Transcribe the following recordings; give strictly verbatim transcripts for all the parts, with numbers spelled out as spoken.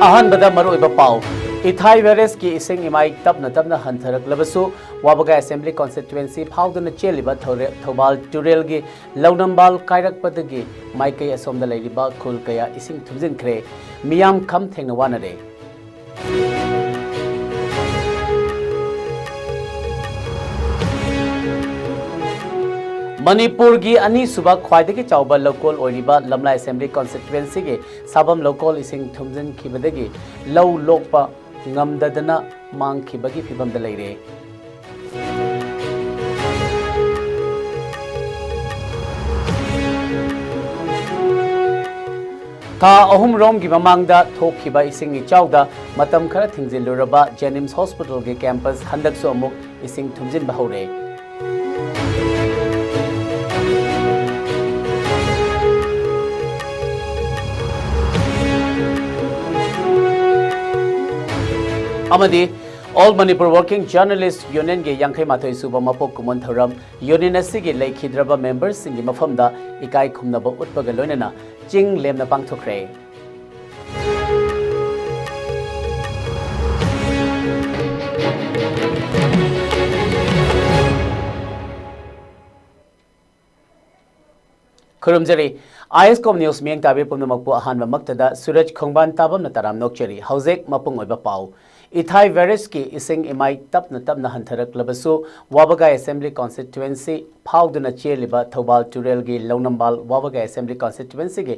ꯑꯍꯥꯟꯕꯗ ꯃꯔꯨꯑꯣꯏꯕ ꯄꯥꯎ꯫ ꯏꯊꯥꯏ ꯕꯦꯔꯦꯖꯀꯤ ꯏꯁꯤꯡ ꯏꯃꯥꯏ ꯇꯞꯅ ꯇꯞꯅ ꯍꯟꯊꯔꯛꯂꯕꯁꯨ, ꯋꯥꯕꯒꯥꯏ ꯑꯦꯁꯦꯝꯕ꯭ꯂꯤ ꯀꯣꯟꯁꯇꯤꯇ꯭ꯋꯦꯟꯁꯤ ꯐꯥꯎꯗꯨꯅ ꯆꯦꯜꯂꯤꯕ ꯊꯧꯔꯦ-, ꯊꯧꯕꯥꯜ ꯇꯨꯔꯦꯜꯒꯤ ꯂꯧꯅꯝꯕꯥꯜ ꯀꯥꯏꯔꯛꯄꯗꯒꯤ ꯃꯥꯏꯀꯩ ꯑꯁꯣꯝꯗ ꯂꯩꯔꯤꯕ ꯈꯨꯜ ꯀꯌꯥ ꯏꯁꯤꯡ ꯊꯨꯝꯖꯤꯟꯈ꯭ꯔꯦ꯫ ꯃꯤꯌꯥꯝ ꯈꯝ ꯊꯦꯡꯅ ꯋꯥꯅꯔꯦ꯫ ꯃꯅꯤꯄꯨꯔꯒꯤ ꯑꯅꯤꯁꯨꯕ ꯈ꯭ꯋꯥꯏꯗꯒꯤ ꯆꯥꯎꯕ ꯂꯧꯀꯣꯜ ꯑꯣꯏꯔꯤꯕ ꯂꯝꯂꯥꯏ ꯑꯦꯁꯦꯝꯕ꯭ꯂꯤ ꯀꯣꯟꯁꯇꯤꯇ꯭ꯋꯦꯟꯁꯤꯒꯤ ꯁꯥꯕꯝ ꯂꯧꯀꯣꯜ ꯏꯁꯤꯡ ꯊꯨꯝꯖꯤꯟꯈꯤꯕꯗꯒꯤ ꯂꯧ ꯂꯣꯛꯄ ꯉꯝꯗꯗꯅ ꯃꯥꯡꯈꯤꯕꯒꯤ ꯐꯤꯕꯝꯗ ꯂꯩꯔꯦ꯫ ꯊꯥ ꯑꯍꯨꯝ ꯔꯣꯝꯒꯤ ꯃꯃꯥꯡꯗ ꯊꯣꯛꯈꯤꯕ ꯏꯁꯤꯡ ꯏꯆꯥꯎꯗ ꯃꯇꯝ ꯈꯔ ꯊꯤꯡꯖꯤꯜꯂꯨꯔꯕ ꯖꯦꯅꯤꯝꯁ ꯍꯣꯁꯄꯤꯇꯥꯜꯒꯤ ꯀꯦꯝꯄꯁ ꯍꯟꯗꯛꯁꯨ ꯑꯃꯨꯛ ꯏꯁꯤꯡ ꯊꯨꯝꯖꯤꯟꯕ ꯍꯧꯔꯦ꯫ ꯑꯃꯗꯤ All Manipur Working Journalist Unionꯒꯤ ꯌꯥꯡꯈꯩ ꯃꯥꯊꯣꯏ ꯁꯨꯕ ꯃꯄꯣꯛ ꯀꯨꯝꯑꯣꯟ ꯊꯧꯔꯝ, ꯌꯨꯅꯤꯌꯟ ꯑꯁꯤꯒꯤ ꯂꯩꯈꯤꯗ꯭ꯔꯕ ꯃꯦꯝꯕꯔꯁꯤꯡꯒꯤ ꯃꯐꯝꯗ ꯏꯀꯥꯏ ꯈꯨꯝꯅꯕ ꯎꯠꯄꯒ ꯂꯣꯏꯅꯅ ꯆꯤꯡ ꯂꯦꯝꯅ ꯄꯥꯡꯊꯣꯛꯈ꯭ꯔꯦ꯫ ꯈꯨꯔꯨꯝꯖꯔꯤ꯫ ꯑꯥꯏ ꯑꯦꯁ ꯀꯣꯝ ꯅ꯭ꯌꯨꯁ ꯃꯤꯠꯌꯦꯡ ꯇꯥꯕꯤꯔꯤꯕ ꯄꯨꯝꯅꯃꯛꯄꯨ ꯑꯍꯥꯟꯕꯃꯛꯇꯗ ꯁꯨꯔꯖ ꯈꯣꯡꯕꯥꯟ ꯇꯥꯕꯝꯅ ꯇꯔꯥꯝꯅ ꯑꯣꯛꯆꯔꯤ꯫ ꯍꯧꯖꯤꯛ ꯃꯄꯨꯡ ꯑꯣꯏꯕ ꯄꯥꯎ꯫ ꯏꯊꯥꯏ ꯕꯦꯔꯦꯖꯀꯤ ꯏꯁꯤꯡ ꯏꯃꯥꯏ ꯇꯞꯅ ꯇꯞꯅ ꯍꯟꯊꯔꯛꯂꯕꯁꯨ, ꯋꯥꯕꯒꯥꯏ ꯑꯦꯁꯦꯝꯕ꯭ꯂꯤ ꯀꯣꯟꯁꯇꯤꯇ꯭ꯋꯦꯟꯁꯤ ꯐꯥꯎꯗꯨꯅ ꯆꯦꯜꯂꯤꯕ ꯊꯧꯕꯥꯜ ꯇꯨꯔꯦꯜꯒꯤ ꯂꯧꯅꯝꯕꯥꯜ ꯋꯥꯕꯒꯥꯏ ꯑꯦꯁꯦꯝꯕ꯭ꯂꯤ ꯀꯣꯟꯁꯇꯤꯇ꯭ꯋꯦꯟꯁꯤꯒꯤ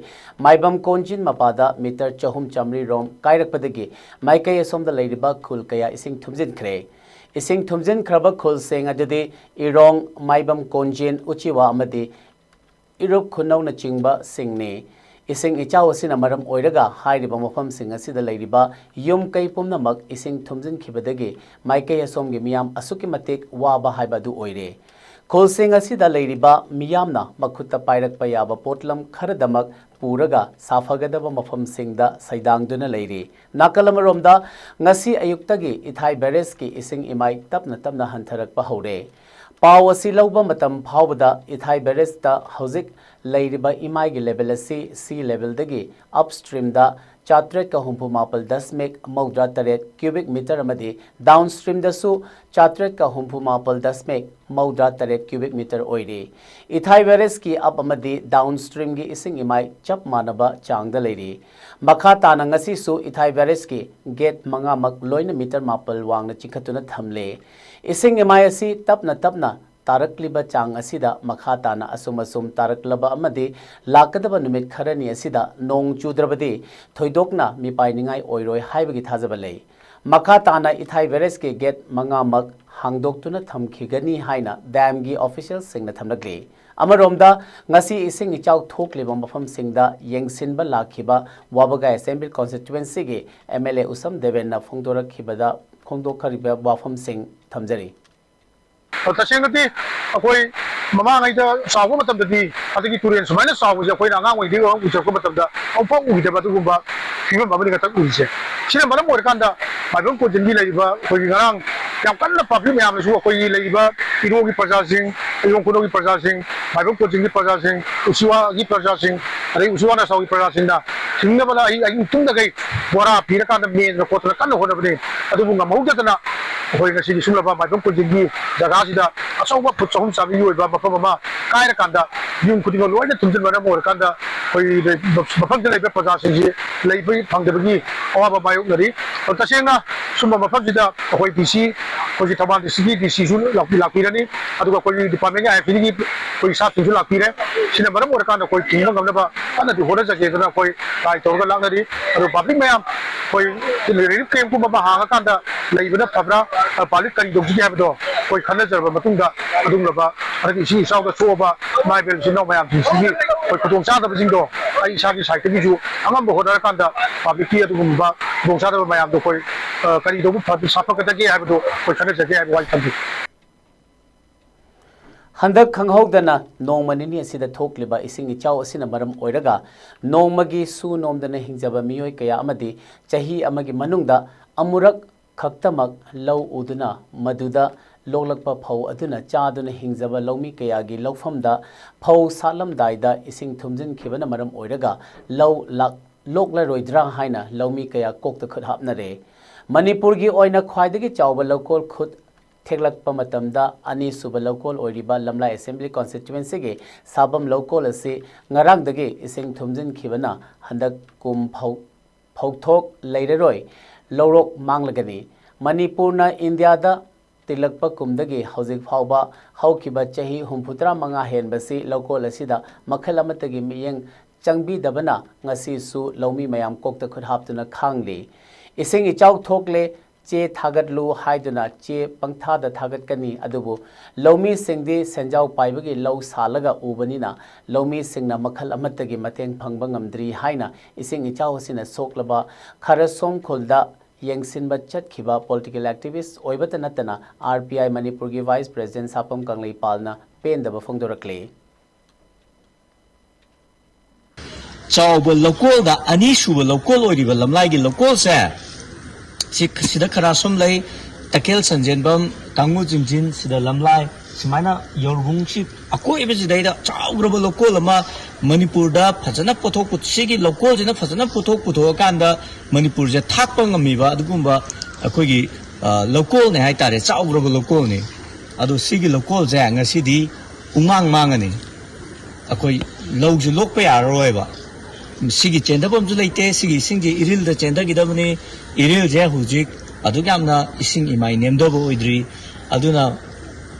ꯃꯥꯏꯕꯝ ꯀꯣꯟꯖꯤꯟ ꯃꯄꯥꯗ ꯃꯤꯇꯔ ꯆꯍꯨꯝ ꯆꯥꯃꯔꯤ ꯔꯣꯝ ꯀꯥꯏꯔꯛꯄꯗꯒꯤ ꯃꯥꯏꯀꯩ ꯑꯁꯣꯝꯗ ꯂꯩꯔꯤꯕ ꯈꯨꯜ ꯀꯌꯥ ꯏꯁꯤꯡ ꯊꯨꯝꯖꯤꯟꯈ꯭ꯔꯦ꯫ ꯏꯁꯤꯡ ꯊꯨꯝꯖꯤꯟꯈ꯭ꯔꯕ ꯈꯨꯜꯁꯤꯡ ꯑꯗꯨꯗꯤ ꯏꯔꯣꯡ, ꯃꯥꯏꯕꯝ ꯀꯣꯟꯖꯤꯟ, ꯎꯆꯤꯋꯥ ꯑꯃꯗꯤ ꯏꯔꯨꯞ ꯈꯨꯅꯧꯅꯆꯤꯡꯕꯁꯤꯡꯅꯤ꯫ ꯏꯁꯤꯡ ꯏꯆꯥꯎ ꯑꯁꯤꯅ ꯃꯔꯝ ꯑꯣꯏꯔꯒ ꯍꯥꯏꯔꯤꯕ ꯃꯐꯝꯁꯤꯡ ꯑꯁꯤꯗ ꯂꯩꯔꯤꯕ ꯌꯨꯝ ꯀꯩ ꯄꯨꯝꯅꯃꯛ ꯏꯁꯤꯡ ꯊꯨꯝꯖꯤꯟꯈꯤꯕꯗꯒꯤ ꯃꯥꯏꯀꯩ ꯑꯁꯣꯝꯒꯤ ꯃꯤꯌꯥꯝ ꯑꯁꯨꯛꯀꯤ ꯃꯇꯤꯛ ꯋꯥꯕ ꯍꯥꯏꯕ ꯑꯗꯨ ꯑꯣꯏꯔꯦ꯫ ꯈꯨꯜꯁꯤꯡ ꯑꯁꯤꯗ ꯂꯩꯔꯤꯕ ꯃꯤꯌꯥꯝꯅ ꯃꯈꯨꯠꯇ ꯄꯥꯏꯔꯛꯄ ꯌꯥꯕ ꯄꯣꯠꯂꯝ ꯈꯔꯗꯃꯛ ꯄꯨꯔꯒ ꯁꯥꯐꯒꯗꯕ ꯃꯐꯝꯁꯤꯡꯗ ꯁꯩꯗꯥꯡꯗꯨꯅ ꯂꯩꯔꯤ꯫ ꯅꯥꯀꯜ ꯑꯃꯔꯣꯝꯗ, ꯉꯁꯤ ꯑꯌꯨꯛꯇꯒꯤ ꯏꯊꯥꯏ ꯕꯦꯔꯦꯖꯀꯤ ꯏꯁꯤꯡ ꯏꯃꯥꯏ ꯇꯞꯅ ꯇꯞꯅ ꯍꯟꯊꯔꯛꯄ ꯍꯧꯔꯦ꯫ ꯄꯥꯎ ꯑꯁꯤ ꯂꯧꯕ ꯃꯇꯝ ꯐꯥꯎꯕꯗ ꯏꯊꯥꯏ ꯕꯦꯔꯦꯖꯇ ꯍꯧꯖꯤꯛ ꯂꯩꯔꯤꯕ ꯏꯃꯥꯏꯒꯤ ꯂꯦꯚꯦꯜ ꯑꯁꯤ ꯁꯤ ꯂꯦꯚꯦꯜꯗꯒꯤ ꯑꯞꯁ꯭ꯇ꯭ꯔꯤꯝꯗ ꯆꯥꯇ꯭ꯔꯦꯠꯀ ꯍꯨꯝꯐꯨ ꯃꯥꯄꯜ ꯗꯁꯃꯤꯛ ꯃꯧꯗ꯭ꯔꯥ ꯇꯔꯦꯠ cubic meter ꯑꯃꯗꯤ downstreamꯗꯁꯨ ꯆꯥꯇ꯭ꯔꯦꯠꯀ ꯍꯨꯝꯐꯨ ꯃꯥꯄꯜ ꯗꯁꯃꯤꯛ ꯃꯧꯗ꯭ꯔꯥ ꯇꯔꯦꯠ cubic meter ꯑꯣꯏꯔꯤ꯫ ꯏꯊꯥꯏ barrageꯀꯤ up ꯑꯃꯗꯤ downstreamꯒꯤ ꯏꯁꯤꯡ ꯏꯃꯥꯏ ꯆꯞ ꯃꯥꯟꯅꯕ ꯆꯥꯡꯗ ꯂꯩꯔꯤ꯫ ꯃꯈꯥ ꯇꯥꯅ ꯉꯁꯤꯁꯨ ꯏꯊꯥꯏ barrageꯀꯤ gate ꯃꯉꯥꯃꯛ ꯂꯣꯏꯅ meter ꯃꯥꯄꯜ ꯋꯥꯡꯅ ꯆꯤꯡꯈꯠꯇꯨꯅ ꯊꯝꯂꯦ꯫ ꯏꯁꯤꯡ ꯏꯃꯥꯏ ꯑꯁꯤ ꯇꯞꯅ ꯇꯞꯅ ꯇꯥꯔꯛꯂꯤꯕ ꯆꯥꯡ ꯑꯁꯤꯗ ꯃꯈꯥ ꯇꯥꯅ ꯑꯁꯨꯝ ꯑꯁꯨꯝ ꯇꯥꯔꯛꯂꯕ ꯑꯃꯗꯤ ꯂꯥꯛꯀꯗꯕ ꯅꯨꯃꯤꯠ ꯈꯔꯅꯤ ꯑꯁꯤꯗ ꯅꯣꯡ ꯆꯨꯗ꯭ꯔꯕꯗꯤ ꯊꯣꯏꯗꯣꯛꯅ ꯃꯤꯄꯥꯏꯅꯤꯡꯉꯥꯏ ꯑꯣꯏꯔꯣꯏ ꯍꯥꯏꯕꯒꯤ ꯊꯥꯖꯕ ꯂꯩ꯫ ꯃꯈꯥ ꯇꯥꯅ ꯏꯊꯥꯏ barrageꯀꯤ gate ꯃꯉꯥꯃꯛ ꯍꯥꯡꯗꯣꯛꯇꯨꯅ ꯊꯝꯈꯤꯒꯅꯤ ꯍꯥꯏꯅ damꯒꯤ officialꯁꯤꯡꯅ ꯊꯝꯂꯛꯂꯤ꯫ ꯑꯃꯔꯣꯝꯗ, ꯉꯁꯤ ꯏꯁꯤꯡ ꯏꯆꯥꯎ ꯊꯣꯛꯂꯤꯕ ꯃꯐꯝꯁꯤꯡꯗ ꯌꯦꯡꯁꯤꯟꯕ ꯂꯥꯛꯈꯤꯕ ꯋꯥꯕꯒꯥꯏ Assembly Constituencyꯒꯤ MLA ꯎꯁꯝ ꯗꯦꯕꯦꯟꯅ ꯐꯣꯡꯗꯣꯔꯛꯈꯤꯕꯗ, ꯐꯣꯡꯗꯣꯛꯈꯤꯕ ꯋꯥꯐꯝꯁꯤꯡ ꯊꯝꯖꯔꯤ꯫ ꯑ, ꯇꯁꯦꯡꯅꯗꯤ ꯑꯩꯈꯣꯏ ꯃꯃꯥꯡꯉꯩꯗ ꯆꯥꯎꯕ ꯃꯇꯝꯗꯗꯤ, ꯑꯗꯒꯤ ꯇꯨꯔꯦꯜ ꯁꯨꯃꯥꯏꯅ ꯆꯥꯎꯕꯁꯦ ꯑꯩꯈꯣꯏꯅ ꯑꯉꯥꯡ ꯑꯣꯏꯔꯤꯉꯩꯗꯒꯤ ꯎꯖꯔꯛꯄ ꯃꯇꯝꯗ ꯑꯃꯨꯛꯐꯥꯎ ꯎꯈꯤꯗꯕ ꯑꯗꯨꯒꯨꯝꯕ ꯐꯤꯕꯝ ꯑꯃꯅꯤ ꯉꯇꯪ ꯎꯔꯤꯁꯦ꯫ ꯁꯤꯅ ꯃꯔꯝ ꯑꯣꯏꯔꯀꯥꯟꯗ ꯃꯥꯏꯕꯝ ꯀꯣꯟꯖꯤꯟꯒꯤ ꯂꯩꯔꯤꯕ ꯑꯩꯈꯣꯏꯒꯤ ꯉꯔꯥꯡ ꯌꯥꯝ ꯀꯟꯅ public ꯃꯌꯥꯝꯅꯁꯨ ꯑꯩꯈꯣꯏꯒꯤ ꯂꯩꯔꯤꯕ ꯏꯔꯣꯒꯤ ꯄ꯭ꯔꯖꯥꯁꯤꯡ, ꯑꯌꯣꯡ ꯈꯨꯅꯧꯒꯤ ꯄ꯭ꯔꯖꯥꯁꯤꯡ, ꯃꯥꯏꯕꯝ ꯀꯣꯟꯖꯤꯟꯒꯤ ꯄ꯭ꯔꯖꯥꯁꯤꯡ, ꯎꯆꯤꯋꯥꯒꯤ ꯄ꯭ꯔꯖꯥꯁꯤꯡ, ꯑꯗꯩ ꯎꯆꯤꯋꯥ ꯅꯁꯥꯎꯒꯤ ꯄ꯭ꯔꯖꯥꯁꯤꯡꯅ ꯍꯤꯡꯅꯕ ꯑꯍꯤꯡ, ꯑꯍꯤꯡ ꯇꯨꯝꯗꯈꯩ ꯕꯣꯔꯥ ꯄꯤꯔꯀꯥꯟꯗ ꯃꯦꯟꯗꯅ ꯈꯣꯠꯇꯅ ꯀꯟꯅ ꯍꯣꯠꯅꯕꯅꯤ꯫ ꯑꯗꯨꯕꯨ ꯉꯝꯍꯧꯗꯗꯅ ꯑꯩꯈꯣꯏ ꯉꯁꯤꯗꯤ ꯁꯨꯝꯂꯕ ꯃꯥꯏꯕꯝ ꯀꯣꯟꯖꯤꯟꯒꯤ ꯖꯒꯥꯁꯤꯗ ꯑꯆꯧꯕ ꯐꯨꯠ ꯆꯍꯨꯝ ꯆꯥꯝꯃꯔꯤꯒꯤ ꯑꯣꯏꯕ ꯃꯐꯝ ꯑꯃ ꯀꯥꯏꯔꯀꯥꯟꯗ ꯌꯨꯝ ꯈꯨꯗꯤꯡꯃꯛ ꯂꯣꯏꯅ ꯊꯨꯝꯖꯤꯟꯕꯅ ꯃꯔꯝ ꯑꯣꯏꯔꯀꯥꯟꯗ ꯑꯩꯈꯣꯏ ꯃꯐꯝꯗ ꯂꯩꯕ ꯄ꯭ꯔꯖꯥꯁꯤꯡꯁꯤ ꯂꯩꯕ ꯐꯪꯗꯕꯒꯤ ꯑꯋꯥꯕ ꯃꯥꯌꯣꯛꯅꯔꯤ꯫ ꯑꯗꯨ ꯇꯁꯦꯡꯅ ꯁꯨꯝꯕ ꯃꯐꯝꯁꯤꯗ ꯑꯩꯈꯣꯏ DC, ꯑꯩꯈꯣꯏꯒꯤ ꯊꯧꯕꯥꯜ districtꯀꯤ DCꯁꯨ ꯂꯥꯛꯄꯤ-, ꯂꯥꯛꯄꯤꯔꯅꯤ꯫ ꯑꯗꯨꯒ ꯑꯩꯈꯣꯏꯒꯤ departmentꯀꯤ IFPꯒꯤ ꯑꯩꯈꯣꯏ staffꯁꯤꯡꯁꯨ ꯂꯥꯛꯄꯤꯔꯦ꯫ ꯁꯤꯅ ꯃꯔꯝ ꯑꯣꯏꯔꯀꯥꯟꯗ ꯑꯩꯈꯣꯏ ꯊꯤꯡꯕ ꯉꯝꯅꯕ ꯀꯟꯅꯗꯤ ꯍꯣꯠꯅꯖꯒꯦꯗꯅ ꯑꯩꯈꯣꯏ try ꯇꯧꯔꯒ ꯂꯥꯛꯅꯔꯤ꯫ ꯑꯗꯣ public ꯃꯌꯥꯝ, ꯑꯩꯈꯣꯏ relief campꯀꯨꯝꯕ ꯑꯃ ꯍꯥꯡꯉꯀꯥꯟꯗ ꯂꯩꯕꯅ ꯐꯕ꯭ꯔꯥ, public ꯀꯔꯤ ꯇꯧꯁꯤꯒꯦ ꯍꯥꯏꯕꯗꯣ ꯑꯩꯈꯣꯏ ꯈꯟꯅꯖꯔꯕ ꯃꯇꯨꯡꯗ ꯑꯗꯨꯒꯨꯝꯂꯕ ꯍꯟꯗꯛꯀꯤ ꯏꯁꯤꯡ ꯏꯆꯥꯎꯗ ꯁꯣꯛꯑꯕ ꯏꯃꯥ ꯏꯕꯦꯜ ꯏꯆꯤꯟ ꯏꯅꯥꯎ ꯃꯌꯥꯝꯁꯤꯡꯁꯤꯒꯤ ꯑꯩꯈꯣꯏ ꯈꯨꯗꯣꯡꯆꯥꯗꯕꯁꯤꯡꯗꯣ ꯑꯩ ꯏꯁꯥꯒꯤ sideꯇꯒꯤꯁꯨ ꯑꯉꯝꯕ ꯍꯣꯠꯅꯔꯀꯥꯟꯗ publicꯀꯤ ꯑꯗꯨꯒꯨꯝꯕ ꯈꯨꯗꯣꯡꯆꯥꯗꯕ ꯃꯌꯥꯝꯗꯣ ꯑꯩꯈꯣꯏ, ꯑ, ꯀꯔꯤ ꯇꯧꯕ ꯐ-, ꯁꯥꯐꯒꯗꯒꯦ ꯍꯥꯏꯕꯗꯣ ꯑꯩꯈꯣꯏ ꯈꯟꯅꯖꯒꯦ ꯍꯥꯏꯕ ꯋꯥꯍꯩ ꯊꯝꯖꯒꯦ꯫ ꯍꯟꯗꯛ ꯈꯪꯍꯧꯗꯅ ꯅꯣꯡꯃ ꯅꯤꯅꯤ ꯑꯁꯤꯗ ꯊꯣꯛꯂꯤꯕ ꯏꯁꯤꯡ ꯏꯆꯥꯎ ꯑꯁꯤꯅ ꯃꯔꯝ ꯑꯣꯏꯔꯒ ꯅꯣꯡꯃꯒꯤ ꯁꯨ ꯅꯣꯝꯗꯅ ꯍꯤꯡꯖꯕ ꯃꯤꯑꯣꯏ ꯀꯌꯥ ꯑꯃꯗꯤ ꯆꯍꯤ ꯑꯃꯒꯤ ꯃꯅꯨꯡꯗ ꯑꯃꯨꯔꯛ ꯈꯛꯇꯃꯛ ꯂꯧ ꯎꯗꯨꯅ ꯃꯗꯨꯗ ꯂꯣꯛꯂꯛꯄ ꯐꯧ ꯑꯗꯨꯅ ꯆꯥꯗꯨꯅ ꯍꯤꯡꯖꯕ ꯂꯧꯃꯤ ꯀꯌꯥꯒꯤ ꯂꯧꯐꯝꯗ ꯐꯧ ꯁꯥꯠꯂꯝꯗꯥꯏꯗ ꯏꯁꯤꯡ ꯊꯨꯝꯖꯤꯟꯈꯤꯕꯅ ꯃꯔꯝ ꯑꯣꯏꯔꯒ ꯂꯧ ꯂꯥꯛ ꯂꯣꯛꯂꯔꯣꯏꯗ꯭ꯔꯥ ꯍꯥꯏꯅ ꯂꯧꯃꯤ ꯀꯌꯥ ꯀꯣꯛꯇ ꯈꯨꯠ ꯍꯥꯞꯅꯔꯦ꯫ ꯃꯅꯤꯄꯨꯔꯒꯤ ꯑꯣꯏꯅ ꯈ꯭ꯋꯥꯏꯗꯒꯤ ꯆꯥꯎꯕ ꯂꯧꯀꯣꯜ ꯈꯨꯠ ꯊꯦꯛꯂꯛꯄ ꯃꯇꯝꯗ ꯑꯅꯤꯁꯨꯕ ꯂꯧꯀꯣꯜ ꯑꯣꯏꯔꯤꯕ ꯂꯝꯂꯥꯏ ꯑꯦꯁꯦꯝꯕ꯭ꯂꯤ ꯀꯣꯟꯁꯇꯤꯇ꯭ꯋꯦꯟꯁꯤꯒꯤ ꯁꯥꯕꯝ ꯂꯧꯀꯣꯜ ꯑꯁꯤ ꯉꯔꯥꯡꯗꯒꯤ ꯏꯁꯤꯡ ꯊꯨꯝꯖꯤꯟꯈꯤꯕꯅ ꯍꯟꯗꯛ ꯀꯨꯝ ꯐꯧ-, ꯐꯧꯊꯣꯛ ꯂꯩꯔꯔꯣꯏ, ꯂꯧꯔꯣꯛ ꯃꯥꯡꯂꯒꯅꯤ꯫ ꯃꯅꯤꯄꯨꯔꯅ ꯏꯟꯗꯤꯌꯥꯗ ꯇꯤꯜꯂꯛꯄ ꯀꯨꯝꯗꯒꯤ ꯍꯧꯖꯤꯛ ꯐꯥꯎꯕ ꯍꯧꯈꯤꯕ ꯆꯍꯤ ꯍꯨꯝꯐꯨꯇꯔꯥ ꯃꯉꯥ ꯍꯦꯟꯕꯁꯤ ꯂꯧꯀꯣꯜ ꯑꯁꯤꯗ ꯃꯈꯜ ꯑꯃꯠꯇꯒꯤ ꯃꯤꯠꯌꯦꯡ ꯆꯪꯕꯤꯗꯕꯅ ꯉꯁꯤꯁꯨ ꯂꯧꯃꯤ ꯃꯌꯥꯝ ꯀꯣꯛꯇ ꯈꯨꯠ ꯍꯥꯞꯇꯨꯅ ꯈꯥꯡꯂꯤ꯫ ꯏꯁꯤꯡ ꯏꯆꯥꯎ ꯊꯣꯛꯂꯦ, ꯆꯦ ꯊꯥꯒꯠꯂꯨ ꯍꯥꯏꯗꯨꯅ ꯆꯦ ꯄꯪꯊꯥꯗ ꯊꯥꯒꯠꯀꯅꯤ, ꯑꯗꯨꯕꯨ ꯂꯧꯃꯤꯁꯤꯡꯗꯤ ꯁꯦꯟꯖꯥꯎ ꯄꯥꯏꯕꯒꯤ ꯂꯧ ꯁꯥꯜꯂꯒ ꯎꯕꯅꯤꯅ ꯂꯧꯃꯤꯁꯤꯡꯅ ꯃꯈꯜ ꯑꯃꯠꯇꯒꯤ ꯃꯇꯦꯡ ꯐꯪꯕ ꯉꯝꯗ꯭ꯔꯤ ꯍꯥꯏꯅ ꯏꯁꯤꯡ ꯏꯆꯥꯎ ꯑꯁꯤꯅ ꯁꯣꯛꯂꯕ ꯈꯔꯁꯣꯝ ꯈꯨꯜꯗ ꯌꯦꯡꯁꯤꯟꯕ ꯆꯠꯈꯤꯕ ꯄꯣꯂꯤꯇꯤꯀꯦꯜ ꯑꯦꯛꯇꯤꯚꯤꯁ꯭ꯠ ꯑꯣꯏꯕꯇ ꯅꯠꯇꯅ ꯑꯥꯔ ꯄꯤ ꯑꯥꯏ ꯃꯅꯤꯄꯨꯔꯒꯤ ꯚꯥꯏꯁ ꯄ꯭ꯔꯦꯁꯤꯗꯦꯟꯠ ꯁꯥꯄꯝ ꯀꯪꯂꯩꯄꯥꯜꯅ ꯄꯦꯟꯗꯕ ꯐꯣꯡꯗꯣꯔꯛꯂꯤ꯫ ꯆꯥꯎꯕ ꯂꯧꯀꯣꯜꯗ ꯑꯅꯤꯁꯨꯕ ꯂꯧꯀꯣꯜ ꯑꯣꯏꯔꯤꯕ ꯂꯝꯂꯥꯏꯒꯤ ꯂꯧꯀꯣꯜꯁꯦ, ꯁꯤ, ꯁꯤꯗ ꯈꯔ ꯁꯨꯝ ꯂꯩ, ꯇꯈꯦꯜ ꯁꯟꯖꯦꯟꯕꯝ, ꯇꯥꯡꯉꯨ ꯆꯤꯡꯖꯤꯟ, ꯁꯤꯗ ꯂꯝꯂꯥꯏ, ꯁꯨꯃꯥꯏꯅ ꯌꯧꯔꯨꯕꯨꯡꯁꯤ ꯑꯀꯣꯏꯕꯁꯤꯗꯩꯗ ꯆꯥꯎꯈ꯭ꯔꯕ ꯂꯧꯀꯣꯜ ꯑꯃ ꯃꯅꯤꯄꯨꯔꯗ ꯐꯖꯅ ꯄꯣꯊꯣꯛ ꯄꯨ-, ꯁꯤꯒꯤ ꯂꯧꯀꯣꯜꯁꯤꯅ ꯐꯖꯅ ꯄꯣꯊꯣꯛ ꯄꯨꯊꯣꯛꯑꯀꯥꯟꯗ ꯃꯅꯤꯄꯨꯔꯁꯦ ꯊꯥꯛꯄ ꯉꯝꯃꯤꯕ ꯑꯗꯨꯒꯨꯝꯕ ꯑꯩꯈꯣꯏꯒꯤ, ꯑ, ꯂꯧꯀꯣꯜꯅꯦ ꯍꯥꯏꯇꯥꯔꯦ, ꯆꯥꯎꯈ꯭ꯔꯕ ꯂꯧꯀꯣꯜꯅꯤ꯫ ꯑꯗꯣ ꯁꯤꯒꯤ ꯂꯧꯀꯣꯜꯁꯦ ꯉꯁꯤꯗꯤ ꯄꯨꯡꯃꯥꯡ ꯃꯥꯡꯉꯅꯤ꯫ ꯑꯩꯈꯣꯏ ꯂꯧꯁꯨ ꯂꯣꯛꯄ ꯌꯥꯔꯔꯣꯏꯕ꯫ ꯁꯤꯒꯤ ꯆꯦꯟꯊꯐꯝꯁꯨ ꯂꯩꯇꯦ꯫ ꯁꯤꯒꯤ ꯏꯁꯤꯡꯁꯦ ꯏꯔꯤꯜꯗ ꯆꯦꯟꯊꯈꯤꯗꯕꯅꯤ꯫ ꯏꯔꯤꯜꯁꯦ ꯍꯧꯖꯤꯛ ꯑꯗꯨꯛ ꯌꯥꯝꯅ ꯏꯁꯤꯡ ꯏꯃꯥꯏ ꯅꯦꯝꯊꯕ ꯑꯣꯏꯗ꯭ꯔꯤ꯫ ꯑꯗꯨꯅ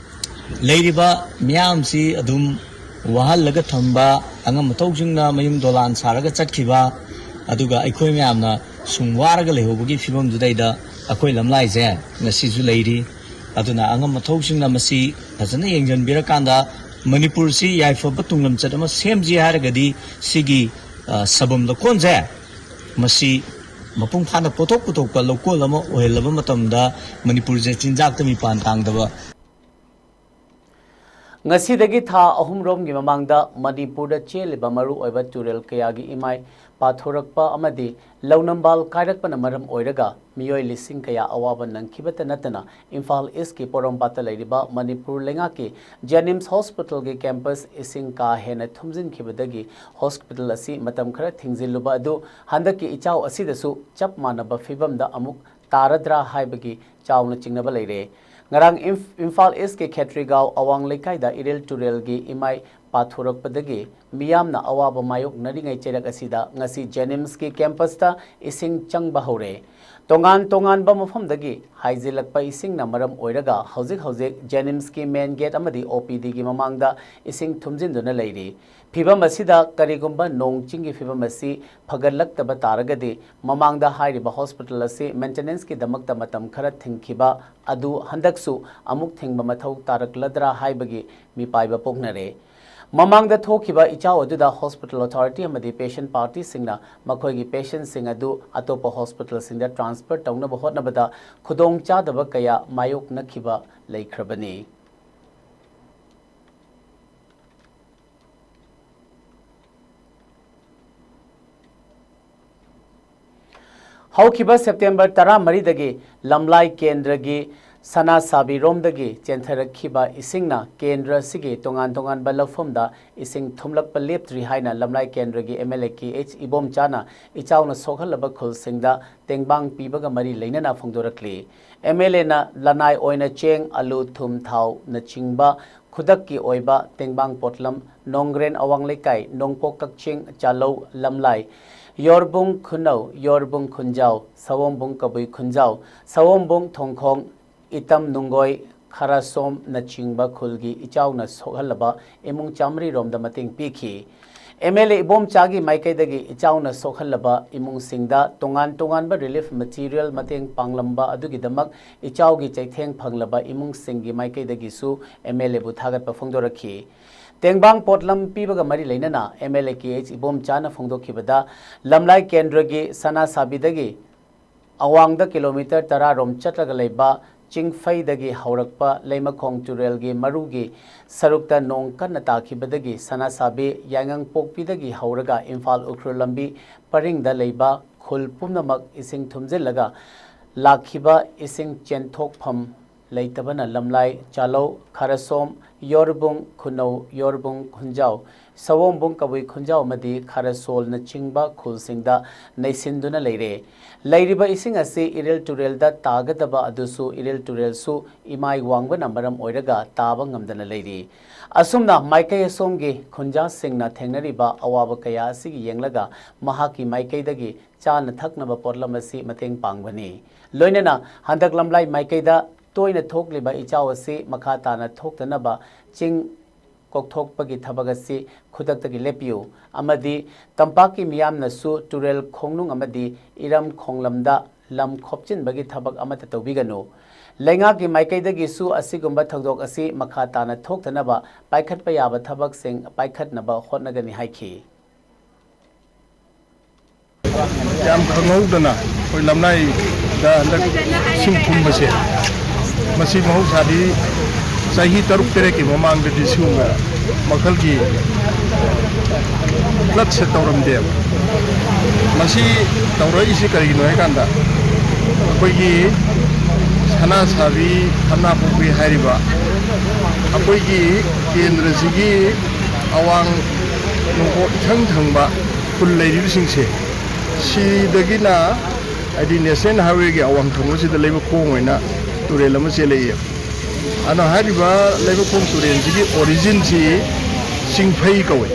ꯂꯩꯔꯤꯕ ꯃꯤꯌꯥꯝꯁꯤ ꯑꯗꯨꯝ ꯋꯥꯍꯜꯂꯒ ꯊꯝꯕ, ꯑꯉꯝ ꯑꯊꯧꯁꯤꯡꯅ ꯃꯌꯨꯝ ꯗꯣꯂꯥꯟ ꯁꯥꯔꯒ ꯆꯠꯈꯤꯕ, ꯑꯗꯨꯒ ꯑꯩꯈꯣꯏ ꯃꯌꯥꯝꯅ ꯁꯨꯝ ꯋꯥꯔꯒ ꯂꯩꯍꯧꯕꯒꯤ ꯐꯤꯕꯝꯗꯨꯗꯩꯗ ꯑꯩꯈꯣꯏ ꯂꯝꯂꯥꯏꯁꯦ ꯉꯁꯤꯁꯨ ꯂꯩꯔꯤ꯫ ꯑꯗꯨꯅ ꯑꯉꯝ ꯑꯊꯧꯁꯤꯡꯅ ꯃꯁꯤ ꯐꯖꯅ ꯌꯦꯡꯁꯤꯟꯕꯤꯔꯀꯥꯟꯗ ꯃꯅꯤꯄꯨꯔꯁꯤ ꯌꯥꯏꯐꯕ ꯇꯨꯡꯂꯝꯆꯠ ꯑꯃ ꯁꯦꯝꯁꯤ ꯍꯥꯏꯔꯒꯗꯤ ꯁꯤꯒꯤ, ꯑ, ꯁꯥꯕꯝ ꯂꯧꯀꯣꯟꯁꯦ ꯃꯁꯤ ꯃꯄꯨꯡ ꯐꯥꯅ ꯄꯣꯊꯣꯛ ꯄꯨꯊꯣꯛꯄ ꯂꯧꯀꯣꯜ ꯑꯃ ꯑꯣꯏꯍꯜꯂꯕ ꯃꯇꯝꯗ ꯃꯅꯤꯄꯨꯔꯁꯦ ꯆꯤꯟꯖꯥꯛꯇ ꯃꯤꯄꯥꯟ ꯇꯥꯡꯗꯕ꯫ ꯉꯁꯤꯗꯒꯤ ꯊꯥ ꯑꯍꯨꯝꯔꯣꯝꯒꯤ ꯃꯃꯥꯡꯗ ꯃꯅꯤꯄꯨꯔꯗ ꯆꯦꯜꯂꯤꯕ ꯃꯔꯨꯑꯣꯏꯕ ꯇꯨꯔꯦꯜ ꯀꯌꯥꯒꯤ ꯏꯃꯥꯏ ꯄꯥꯊꯣꯔꯛꯄ ꯑꯃꯗꯤ ꯂꯧꯅꯝꯕꯥꯜ ꯀꯥꯏꯔꯛꯄꯅ ꯃꯔꯝ ꯑꯣꯏꯔꯒ ꯃꯤꯑꯣꯏ ꯂꯤꯁꯤꯡ ꯀꯌꯥ ꯑꯋꯥꯕ ꯅꯪꯈꯤꯕꯇ ꯅꯠꯇꯅ ꯏꯝꯐꯥꯜ ꯏꯁꯀꯤ ꯄꯣꯔꯣꯝꯄꯥꯠꯇ ꯂꯩꯔꯤꯕ ꯃꯅꯤꯄꯨꯔ ꯂꯩꯉꯥꯛꯀꯤ ꯖꯦꯅꯤꯝꯁ ꯍꯣꯁꯄꯤꯇꯥꯜꯒꯤ ꯀꯦꯝꯄꯁ ꯏꯁꯤꯡ ꯀꯥ ꯍꯦꯟꯅ ꯊꯨꯝꯖꯤꯟꯈꯤꯕꯗꯒꯤ ꯍꯣꯁꯄꯤꯇꯥꯜ ꯑꯁꯤ ꯃꯇꯝ ꯈꯔ ꯊꯤꯡꯖꯤꯜꯂꯨꯕ ꯑꯗꯨ ꯍꯟꯗꯛꯀꯤ ꯏꯆꯥꯎ ꯑꯁꯤꯗꯁꯨ ꯆꯞ ꯃꯥꯟꯅꯕ ꯐꯤꯕꯝꯗ ꯑꯃꯨꯛ ꯇꯥꯔꯗ꯭ꯔꯥ ꯍꯥꯏꯕꯒꯤ ꯆꯥꯎꯅ ꯆꯤꯡꯅꯕ ꯂꯩꯔꯦ꯫ ꯉꯔꯥꯡ ꯏꯝꯐ-, ꯏꯝꯐꯥꯜ ꯏꯁꯀꯤ ꯈꯦꯇ꯭ꯔꯤꯒꯥꯎ ꯑꯋꯥꯡ ꯂꯩꯀꯥꯏꯗ ꯏꯔꯤꯜ ꯇꯨꯔꯦꯜꯒꯤ ꯏꯃꯥꯏ ꯄꯥꯊꯣꯔꯛꯄꯗꯒꯤ ꯃꯤꯌꯥꯝꯅ ꯑꯋꯥꯕ ꯃꯥꯌꯣꯛꯅꯔꯤꯉꯩ ꯆꯩꯔꯛ ꯑꯁꯤꯗ ꯉꯁꯤ ꯖꯦꯅꯤꯝꯁꯀꯤ ꯀꯦꯝꯄꯁꯇ ꯏꯁꯤꯡ ꯆꯪꯕ ꯍꯧꯔꯦ꯫ ꯇꯣꯉꯥꯟ ꯇꯣꯉꯥꯟꯕ ꯃꯐꯝꯗꯒꯤ ꯍꯥꯏꯖꯤꯜꯂꯛꯄ ꯏꯁꯤꯡꯅ ꯃꯔꯝ ꯑꯣꯏꯔꯒ ꯍꯧꯖꯤꯛ ꯍꯧꯖꯤꯛ ꯖꯦꯅꯤꯝꯁꯀꯤ ꯃꯦꯟ ꯒꯦꯠ ꯑꯃꯗꯤ ꯑꯣ ꯄꯤ ꯗꯤꯒꯤ ꯃꯃꯥꯡꯗ ꯏꯁꯤꯡ ꯊꯨꯝꯖꯤꯟꯗꯨꯅ ꯂꯩꯔꯤ꯫ ꯐꯤꯕꯝ ꯑꯁꯤꯗ ꯀꯔꯤꯒꯨꯝꯕ ꯅꯣꯡ ꯆꯤꯡꯒꯤ ꯐꯤꯕꯝ ꯑꯁꯤ ꯐꯒꯠꯂꯛꯇꯕ ꯇꯥꯔꯒꯗꯤ ꯃꯃꯥꯡꯗ ꯍꯥꯏꯔꯤꯕ ꯍꯣꯁꯄꯤꯇꯥꯜ ꯑꯁꯤ ꯃꯦꯟꯇꯦꯅꯦꯟꯁꯀꯤꯗꯃꯛꯇ ꯃꯇꯝ ꯈꯔ ꯊꯤꯡꯈꯤꯕ ꯑꯗꯨ ꯍꯟꯗꯛꯁꯨ ꯑꯃꯨꯛ ꯊꯤꯡꯕ ꯃꯊꯧ ꯇꯥꯔꯛꯂꯗ꯭ꯔꯥ ꯍꯥꯏꯕꯒꯤ ꯃꯤꯄꯥꯏꯕ ꯄꯣꯛꯅꯔꯦ꯫ ꯃꯃꯥꯡꯗ ꯊꯣꯛꯈꯤꯕ ꯏꯆꯥꯎ ꯑꯗꯨꯗ ꯍꯣꯁꯄꯤꯇꯥꯜ ꯑꯣꯊꯣꯔꯤꯇꯤ ꯑꯃꯗꯤ ꯄꯦꯁꯦꯟ ꯄꯥꯔꯇꯤꯁꯤꯡꯅ ꯃꯈꯣꯏꯒꯤ ꯄꯦꯁꯦꯟꯁꯤꯡ ꯑꯗꯨ ꯑꯇꯣꯞꯄ ꯍꯣꯁꯄꯤꯇꯥꯜꯁꯤꯡꯗ ꯇ꯭ꯔꯥꯟꯁꯐꯔ ꯇꯧꯅꯕ ꯍꯣꯠꯅꯕꯗ ꯈꯨꯗꯣꯡꯆꯥꯗꯕ ꯀꯌꯥ ꯃꯥꯌꯣꯛꯅꯈꯤꯕ ꯂꯩꯈ꯭ꯔꯕꯅꯤ꯫ ꯍꯧꯈꯤꯕ ꯁꯦꯞꯇꯦꯝꯕꯔ ꯇꯔꯥꯃꯔꯤꯗꯒꯤ ꯂꯝꯂꯥꯏ ꯀꯦꯟꯗ꯭ꯔꯒꯤ ꯁꯅꯥꯁꯥꯕꯤꯔꯣꯝꯗꯒꯤ ꯆꯦꯟꯊꯔꯛꯈꯤꯕ ꯏꯁꯤꯡꯅ ꯀꯦꯟꯗ꯭ꯔ ꯑꯁꯤꯒꯤ ꯇꯣꯉꯥꯟ ꯇꯣꯉꯥꯟꯕ ꯂꯧꯐꯝꯗ ꯏꯁꯤꯡ ꯊꯨꯝꯂꯛꯄ ꯂꯦꯞꯇ꯭ꯔꯤ ꯍꯥꯏꯅ ꯂꯝꯂꯥꯏ ꯀꯦꯟꯗ꯭ꯔꯒꯤ M L A K H ꯏꯕꯣꯝꯆꯥꯅ ꯏꯆꯥꯎꯅ ꯁꯣꯛꯍꯜꯂꯕ ꯈꯨꯜꯁꯤꯡꯗ ꯇꯦꯡꯕꯥꯡ ꯄꯤꯕꯒ ꯃꯔꯤ ꯂꯩꯅꯅ ꯐꯣꯡꯗꯣꯔꯛꯂꯤ꯫ ꯑꯦꯝ ꯑꯦꯜ ꯑꯦꯅ ꯂꯅꯥꯏ ꯑꯣꯏꯅ ꯆꯦꯡ, ꯑꯂꯨ, ꯊꯨꯝ, ꯊꯥꯎꯅꯆꯤꯡꯕ ꯈꯨꯗꯛꯀꯤ ꯑꯣꯏꯕ ꯇꯦꯡꯕꯥꯡ ꯄꯣꯠꯂꯝ ꯅꯣꯡꯒ꯭ꯔꯦꯟ ꯑꯋꯥꯡ ꯂꯩꯀꯥꯏ, ꯅꯣꯡꯄꯣꯛ ꯀꯛꯆꯤꯡ, ꯆꯥꯂꯧ, ꯂꯝꯂꯥꯏ, ꯌꯣꯔꯕꯨꯡ ꯈꯨꯅꯧ, ꯌꯣꯔꯕꯨꯡ ꯈꯨꯟꯖꯥꯎ, ꯁꯑꯣꯝꯕꯨꯡ ꯀꯕꯨꯏ ꯈꯨꯟꯖꯥꯎ, ꯁꯑꯣꯝꯕꯨꯡ ꯊꯣꯡꯈꯣꯡ, ꯏꯇꯝ ꯅꯨꯡꯒꯣꯏ, ꯈꯔꯁꯣꯝꯅꯆꯤꯡꯕ ꯈꯨꯜꯒꯤ ꯏꯆꯥꯎꯅ ꯁꯣꯛꯍꯜꯂꯕ ꯏꯃꯨꯡ ꯆꯥꯃꯔꯤ ꯔꯣꯝꯗ ꯃꯇꯦꯡ ꯄꯤꯈꯤ꯫ ꯑꯦꯝ ꯑꯦꯜ ꯑꯦ ꯏꯕꯣꯝꯆꯥꯒꯤ ꯃꯥꯏꯀꯩꯗꯒꯤ ꯏꯆꯥꯎꯅ ꯁꯣꯛꯍꯜꯂꯕ ꯏꯃꯨꯡꯁꯤꯡꯗ ꯇꯣꯉꯥꯟ ꯇꯣꯉꯥꯟꯕ ꯔꯤꯂꯤꯐ ꯃꯦꯇꯤꯔꯤꯌꯦꯜ ꯃꯇꯦꯡ ꯄꯥꯡꯂꯝꯕ ꯑꯗꯨꯒꯤꯗꯃꯛ ꯏꯆꯥꯎꯒꯤ ꯆꯩꯊꯦꯡ ꯐꯪꯂꯕ ꯏꯃꯨꯡꯁꯤꯡꯒꯤ ꯃꯥꯏꯀꯩꯗꯒꯤꯁꯨ ꯑꯦꯝ ꯑꯦꯜ ꯑꯦꯕꯨ ꯊꯥꯒꯠꯄ ꯐꯣꯡꯗꯣꯔꯛꯈꯤ꯫ ꯇꯦꯡꯕꯥꯡ ꯄꯣꯠꯂꯝ ꯄꯤꯕꯒ ꯃꯔꯤ ꯂꯩꯅꯅ M L A K H ꯏꯕꯣꯝꯆꯥꯅ ꯐꯣꯡꯗꯣꯛꯈꯤꯕꯗ, ꯂꯝꯂꯥꯏ ꯀꯦꯟꯗ꯭ꯔꯒꯤ ꯁꯅꯥꯁꯥꯕꯤꯗꯒꯤ ꯑꯋꯥꯡꯗ ꯀꯤꯂꯣꯃꯤꯇꯔ ꯇꯔꯥ ꯔꯣꯝ ꯆꯠꯂꯒ ꯂꯩꯕ ꯆꯤꯡꯐꯩꯗꯒꯤ ꯍꯧꯔꯛꯄ ꯂꯩꯃꯈꯣꯡ ꯇꯨꯔꯦꯜꯒꯤ ꯃꯔꯨꯒꯤ ꯁꯔꯨꯛꯇ ꯅꯣꯡ ꯀꯟꯅ ꯇꯥꯈꯤꯕꯗꯒꯤ ꯁꯅꯥꯁꯥꯕꯤ ꯌꯥꯏꯉꯪꯄꯣꯛꯄꯤꯗꯒꯤ ꯍꯧꯔꯒ ꯏꯝꯐꯥꯜ ꯎꯈ꯭ꯔꯨꯜ ꯂꯝꯕꯤ ꯄꯔꯤꯡꯗ ꯂꯩꯕ ꯈꯨꯜ ꯄꯨꯝꯅꯃꯛ ꯏꯁꯤꯡ ꯊꯨꯝꯖꯤꯜꯂꯒ ꯂꯥꯛꯈꯤꯕ ꯏꯁꯤꯡ ꯆꯦꯟꯊꯣꯛꯐꯝ ꯂꯩꯇꯕꯅ ꯂꯝꯂꯥꯏ, ꯆꯥꯂꯧ, ꯈꯔꯁꯣꯝ, ꯌꯣꯔꯕꯨꯡ, ꯈꯨꯅꯧ, ꯌꯣꯔꯕꯨꯡ, ꯈꯨꯟꯖꯥꯎ, ꯁꯑꯣꯝꯕꯨꯡ, ꯀꯕꯨꯏ ꯈꯨꯟꯖꯥꯎ ꯑꯃꯗꯤ ꯈꯔꯁꯣꯜꯅꯆꯤꯡꯕ ꯈꯨꯜꯁꯤꯡꯗ ꯅꯩꯁꯤꯟꯗꯨꯅ ꯂꯩꯔꯦ꯫ ꯂꯩꯔꯤꯕ ꯏꯁꯤꯡ ꯑꯁꯤ ꯏꯔꯤꯜ ꯇꯨꯔꯦꯜꯗ ꯇꯥꯒꯗꯕ ꯑꯗꯨꯁꯨ ꯏꯔꯤꯜ ꯇꯨꯔꯦꯜꯁꯨ ꯏꯃꯥꯏ ꯋꯥꯡꯕꯅ ꯃꯔꯝ ꯑꯣꯏꯔꯒ ꯇꯥꯕ ꯉꯝꯗꯅ ꯂꯩꯔꯤ꯫ ꯑꯁꯨꯝꯅ ꯃꯥꯏꯀꯩ ꯑꯁꯣꯝꯒꯤ ꯈꯨꯟꯖꯥꯁꯤꯡꯅ ꯊꯦꯡꯅꯔꯤꯕ ꯑꯋꯥꯕ ꯀꯌꯥ ꯑꯁꯤꯒꯤ ꯌꯦꯡꯂꯒ ꯃꯍꯥꯛꯀꯤ ꯃꯥꯏꯀꯩꯗꯒꯤ ꯆꯥꯅ ꯊꯛꯅꯕ ꯄꯣꯠꯂꯝ ꯑꯁꯤ ꯃꯇꯦꯡ ꯄꯥꯡꯕꯅꯤ꯫ ꯂꯣꯏꯅꯅ ꯍꯟꯗꯛ ꯂꯝꯂꯥꯏ ꯃꯥꯏꯀꯩꯗ ꯇꯣꯏꯅ ꯊꯣꯛꯂꯤꯕ ꯏꯆꯥꯎ ꯑꯁꯤ ꯃꯈꯥ ꯇꯥꯅ ꯊꯣꯛꯇꯅꯕ ꯆꯤꯡ ꯀꯣꯛꯊꯣꯛꯄꯒꯤ ꯊꯕꯛ ꯑꯁꯤ ꯈꯨꯗꯛꯇꯒꯤ ꯂꯦꯞꯄꯤꯌꯨ ꯑꯃꯗꯤ ꯇꯝꯄꯥꯛꯀꯤ ꯃꯤꯌꯥꯝꯅꯁꯨ ꯇꯨꯔꯦꯜ ꯈꯣꯡꯅꯨꯡ ꯑꯃꯗꯤ ꯏꯔꯝ ꯈꯣꯡꯂꯝꯗ ꯂꯝ ꯈꯣꯞꯆꯤꯟꯕꯒꯤ ꯊꯕꯛ ꯑꯃꯠꯇ ꯇꯧꯕꯤꯒꯅꯨ꯫ ꯂꯩꯉꯥꯛꯀꯤ ꯃꯥꯏꯀꯩꯗꯒꯤꯁꯨ ꯑꯁꯤꯒꯨꯝꯕ ꯊꯧꯗꯣꯛ ꯑꯁꯤ ꯃꯈꯥ ꯇꯥꯅ ꯊꯣꯛꯇꯅꯕ ꯄꯥꯏꯈꯠꯄ ꯌꯥꯕ ꯊꯕꯛꯁꯤꯡ ꯄꯥꯏꯈꯠꯅꯕ ꯍꯣꯠꯅꯒꯅꯤ ꯍꯥꯏꯈꯤ꯫ ꯌꯥꯝ ꯈꯪꯍꯧꯗꯅ ꯑꯩꯈꯣꯏ ꯂꯝꯂꯥꯏꯗ ꯍꯟꯗꯛ ꯏꯁꯤꯡ ꯊꯨꯝꯕꯁꯦ, ꯃꯁꯤ ꯃꯍꯧꯁꯥꯗꯤ ꯆꯍꯤ ꯇꯔꯨꯛ ꯇꯔꯦꯠꯀꯤ ꯃꯃꯥꯡꯗꯗꯤ ꯁꯤꯒꯨꯝꯕ ꯃꯈꯜꯒꯤ ꯐ꯭ꯂꯠꯁꯦ ꯇꯧꯔꯝꯗꯦꯕ꯫ ꯃꯁꯤ ꯇꯧꯔꯛꯏꯁꯤ ꯀꯔꯤꯒꯤꯅꯣ ꯍꯥꯏꯀꯥꯟꯗ, ꯑꯩꯈꯣꯏꯒꯤ ꯁꯅꯥꯁꯥꯕꯤ, ꯁꯅꯥꯄꯣꯛꯄꯤ ꯍꯥꯏꯔꯤꯕ ꯑꯩꯈꯣꯏꯒꯤ ꯀꯦꯟꯗ꯭ꯔꯁꯤꯒꯤ ꯑꯋꯥꯡ ꯅꯣꯡꯄꯣꯛ ꯏꯊꯪ ꯊꯪꯕ ꯈꯨꯜ ꯂꯩꯔꯤꯕꯁꯤꯡꯁꯦ, ꯁꯤꯗꯒꯤꯅ, ꯍꯥꯏꯗꯤ, ꯅꯦꯁꯅꯦꯜ ꯍꯥꯏꯋꯦꯒꯤ ꯑꯋꯥꯡ ꯊꯪꯕꯁꯤꯗ ꯂꯩꯕ ꯈꯣꯡ ꯑꯣꯏꯅ ꯇꯨꯔꯦꯜ ꯑꯃ ꯆꯦꯜꯂꯛꯏ꯫ ꯑꯗꯣ ꯍꯥꯏꯔꯤꯕ ꯂꯩꯃꯈꯣꯡ ꯇꯨꯔꯦꯜꯁꯤꯒꯤ ꯑꯣꯔꯤꯖꯤꯟꯁꯤ ꯆꯤꯡꯐꯩ ꯀꯧꯏ꯫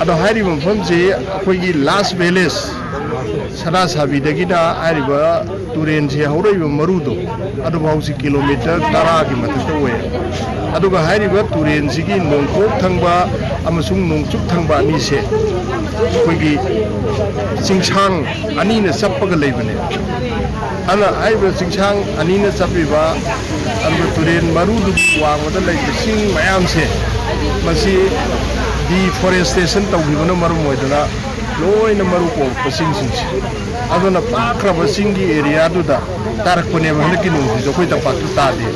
ꯑꯗꯣ ꯍꯥꯏꯔꯤꯕ ꯃꯐꯝꯁꯤ ꯑꯩꯈꯣꯏꯒꯤ ꯂꯥꯁ ꯚꯤꯂꯦꯖ ꯁꯅꯥꯁꯥꯕꯤꯗꯒꯤꯅ ꯍꯥꯏꯔꯤꯕ ꯇꯨꯔꯦꯟꯁꯤ ꯍꯧꯔꯛꯏꯕ ꯃꯔꯨꯗꯣ, ꯑꯗꯨꯐꯥꯎꯁꯤ ꯀꯤꯂꯣꯃꯤꯇꯔ ꯇꯔꯥꯒꯤ ꯃꯊꯛꯇ ꯑꯣꯏ꯫ ꯑꯗꯨꯒ ꯍꯥꯏꯔꯤꯕ ꯇꯨꯔꯦꯟꯁꯤꯒꯤ ꯅꯣꯡꯄꯣꯛ ꯊꯪꯕ ꯑꯃꯁꯨꯡ ꯅꯣꯡꯆꯨꯞ ꯊꯪꯕ ꯑꯅꯤꯁꯦ ꯑꯩꯈꯣꯏꯒꯤ ꯆꯤꯡꯁꯥꯡ ꯑꯅꯤꯅ ꯆꯞꯄꯒ ꯂꯩꯕꯅꯦ꯫ ꯑꯗꯨꯅ ꯍꯥꯏꯔꯤꯕ ꯆꯤꯡꯁꯥꯡ ꯑꯅꯤꯅ ꯆꯞꯄꯤꯕ, ꯑꯗꯨꯒ ꯇꯨꯔꯦꯟ ꯃꯔꯨꯗꯨꯒꯤ ꯋꯥꯡꯃꯗ ꯂꯩꯕ ꯆꯤꯡ ꯃꯌꯥꯝꯁꯦ, ꯃꯁꯤ ꯗꯤꯐꯣꯔꯦꯁꯇꯦꯁꯟ ꯇꯧꯈꯤꯕꯅ ꯃꯔꯝ ꯑꯣꯏꯗꯅ ꯂꯣꯏꯅ ꯃꯔꯨ ꯀꯣꯛꯂꯛꯄ ꯆꯤꯡꯁꯤꯡꯁꯦ꯫ ꯑꯗꯨꯅ ꯄꯥꯛꯈ꯭ꯔꯕ ꯆꯤꯡꯒꯤ ꯑꯦꯔꯤꯌꯥꯗꯨꯗ ꯇꯥꯔꯛꯄꯅꯦꯕ꯫ ꯍꯟꯗꯛꯀꯤ ꯅꯣꯡꯁꯤꯁꯨ ꯑꯩꯈꯣꯏ ꯇꯝꯄꯥꯛꯇ ꯇꯥꯗꯦ꯫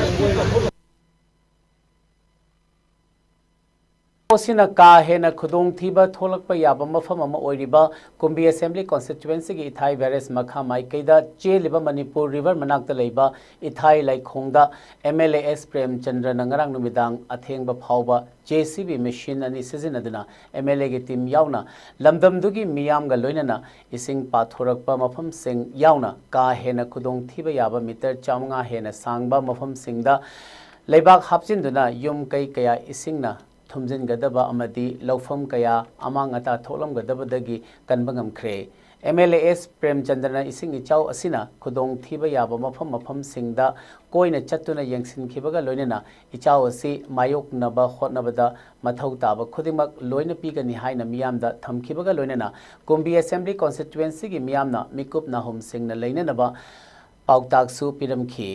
ꯑꯁꯤꯅ ꯀꯥ ꯍꯦꯟꯅ ꯈꯨꯗꯣꯡꯊꯤꯕ ꯊꯣꯛꯂꯛꯄ ꯌꯥꯕ ꯃꯐꯝ ꯑꯃ ꯑꯣꯏꯔꯤꯕ ꯀꯨꯝꯕꯤ ꯑꯦꯁꯦꯝꯕ꯭ꯂꯤ ꯀꯣꯟꯁꯇꯤꯇ꯭ꯋꯦꯟꯁꯤꯒꯤ ꯏꯊꯥꯏ ꯕꯦꯔꯦꯖ ꯃꯈꯥ ꯃꯥꯏꯀꯩꯗ ꯆꯦꯜꯂꯤꯕ ꯃꯅꯤꯄꯨꯔ ꯔꯤꯚꯔ ꯃꯅꯥꯛꯇ ꯂꯩꯕ ꯏꯊꯥꯏ ꯂꯩꯈꯣꯡꯗ ꯑꯦꯝ ꯑꯦꯜ ꯑꯦ ꯑꯦꯁ ꯄ꯭ꯔꯦꯝꯆꯟꯗ꯭ꯔꯅ ꯉꯔꯥꯡ ꯅꯨꯃꯤꯗꯥꯡ ꯑꯊꯦꯡꯕ ꯐꯥꯎꯕ ꯖꯦ ꯁꯤ ꯕꯤ ꯃꯦꯁꯤꯟ ꯑꯅꯤ ꯁꯤꯖꯤꯟꯅꯗꯨꯅ ꯑꯦꯝ ꯑꯦꯜ ꯑꯦꯒꯤ ꯇꯤꯝ ꯌꯥꯎꯅ ꯂꯝꯗꯝꯗꯨꯒꯤ ꯃꯤꯌꯥꯝꯒ ꯂꯣꯏꯅꯅ ꯏꯁꯤꯡ ꯄꯥꯊꯣꯔꯛꯄ ꯃꯐꯝꯁꯤꯡ ꯌꯥꯎꯅ ꯀꯥ ꯍꯦꯟꯅ ꯈꯨꯗꯣꯡꯊꯤꯕ ꯌꯥꯕ ꯃꯤꯇꯔ ꯆꯥꯃꯉꯥ ꯍꯦꯟꯅ ꯁꯥꯡꯕ ꯃꯐꯝꯁꯤꯡꯗ ꯂꯩꯕꯥꯛ ꯍꯥꯞꯆꯤꯟꯗꯨꯅ ꯌꯨꯝ ꯀꯩ ꯀꯌꯥ ꯏꯁꯤꯡꯅ ꯊꯨꯝꯖꯤꯟꯒꯗꯕ ꯑꯃꯗꯤ ꯂꯧꯐꯝ ꯀꯌꯥ ꯑꯃꯥꯡ ꯑꯇꯥ ꯊꯣꯛꯂꯝꯒꯗꯕꯗꯒꯤ ꯀꯟꯕ ꯉꯝꯈ꯭ꯔꯦ꯫ ꯑꯦꯝ ꯑꯦꯜ ꯑꯦ ꯑꯦꯁ ꯄ꯭ꯔꯦꯝꯆꯟꯗ꯭ꯔꯅ ꯏꯁꯤꯡ ꯏꯆꯥꯎ ꯑꯁꯤꯅ ꯈꯨꯗꯣꯡꯊꯤꯕ ꯌꯥꯕ ꯃꯐꯝ ꯃꯐꯝꯁꯤꯡꯗ ꯀꯣꯏꯅ ꯆꯠꯇꯨꯅ ꯌꯦꯡꯁꯤꯟꯈꯤꯕꯒ ꯂꯣꯏꯅꯅ ꯏꯆꯥꯎ ꯑꯁꯤ ꯃꯥꯌꯣꯛꯅꯕ ꯍꯣꯠꯅꯕꯗ ꯃꯊꯧ ꯇꯥꯕ ꯈꯨꯗꯤꯡꯃꯛ ꯂꯣꯏꯅ ꯄꯤꯒꯅꯤ ꯍꯥꯏꯅ ꯃꯤꯌꯥꯝꯗ ꯊꯝꯈꯤꯕꯒ ꯂꯣꯏꯅꯅ ꯀꯨꯝꯕꯤ ꯑꯦꯁꯦꯝꯕ꯭ꯂꯤ ꯀꯣꯟꯁꯇꯤꯇ꯭ꯋꯦꯟꯁꯤꯒꯤ ꯃꯤꯌꯥꯝꯅ ꯃꯤꯀꯨꯞ ꯅꯥꯍꯨꯝꯁꯤꯡꯅ ꯂꯩꯅꯅꯕ ꯄꯥꯎꯇꯥꯛꯁꯨ ꯄꯤꯔꯝꯈꯤ꯫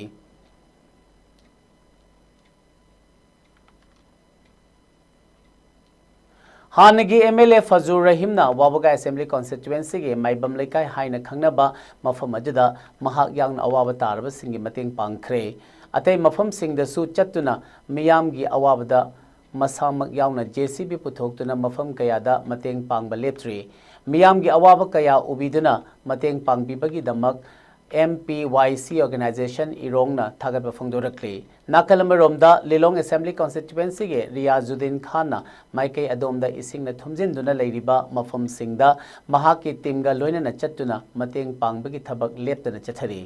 ꯍꯥꯟꯅꯒꯤ ꯑꯦꯝ ꯑꯦꯜ ꯑꯦ ꯐꯖꯨꯔ ꯔꯍꯤꯝꯅ ꯋꯥꯕꯒꯥꯏ ꯑꯦꯁꯦꯝꯕ꯭ꯂꯤ ꯀꯣꯟꯁꯇꯤꯇ꯭ꯋꯦꯟꯁꯤꯒꯤ ꯃꯥꯏꯕꯝ ꯂꯩꯀꯥꯏ ꯍꯥꯏꯅ ꯈꯪꯅꯕ ꯃꯐꯝ ꯑꯗꯨꯗ ꯃꯍꯥꯛ ꯌꯥꯎꯅ ꯑꯋꯥꯕ ꯇꯥꯔꯕꯁꯤꯡꯒꯤ ꯃꯇꯦꯡ ꯄꯥꯡꯈ꯭ꯔꯦ꯫ ꯑꯇꯩ ꯃꯐꯝꯁꯤꯡꯗꯁꯨ ꯆꯠꯇꯨꯅ ꯃꯤꯌꯥꯝꯒꯤ ꯑꯋꯥꯕꯗ ꯃꯁꯥꯃꯛ ꯌꯥꯎꯅ ꯖꯦ ꯁꯤ ꯕꯤ ꯄꯨꯊꯣꯛꯇꯨꯅ ꯃꯐꯝ ꯀꯌꯥꯗ ꯃꯇꯦꯡ ꯄꯥꯡꯕ ꯂꯦꯞꯇ꯭ꯔꯤ꯫ ꯃꯤꯌꯥꯝꯒꯤ ꯑꯋꯥꯕ ꯀꯌꯥ ꯎꯕꯤꯗꯨꯅ ꯃꯇꯦꯡ ꯄꯥꯡꯕꯤꯕꯒꯤꯗꯃꯛ ꯑꯦꯝ ꯄꯤ ꯋꯥꯏ ꯁꯤ ꯑꯣꯔꯒꯅꯥꯏꯖꯦꯁꯟ ꯏꯔꯣꯡꯅ ꯊꯥꯒꯠꯄ ꯐꯣꯡꯗꯣꯔꯛꯂꯤ꯫ ꯅꯥꯀꯜ ꯑꯃꯔꯣꯝꯗ ꯂꯤꯂꯣꯡ ꯑꯦꯁꯦꯝꯕ꯭ꯂꯤ ꯀꯣꯟꯁꯇꯤꯇ꯭ꯋꯦꯟꯁꯤꯒꯤ ꯔꯤꯌꯥꯖꯨꯗꯤꯟ ꯈꯥꯟꯅ ꯃꯥꯏꯀꯩ ꯑꯗꯣꯝꯗ ꯏꯁꯤꯡꯅ ꯊꯨꯝꯖꯤꯟꯗꯨꯅ ꯂꯩꯔꯤꯕ ꯃꯐꯝꯁꯤꯡꯗ ꯃꯍꯥꯛꯀꯤ ꯇꯤꯝꯒ ꯂꯣꯏꯅꯅ ꯆꯠꯇꯨꯅ ꯃꯇꯦꯡ ꯄꯥꯡꯕꯒꯤ ꯊꯕꯛ ꯂꯦꯞꯇꯅ ꯆꯠꯊꯔꯤ꯫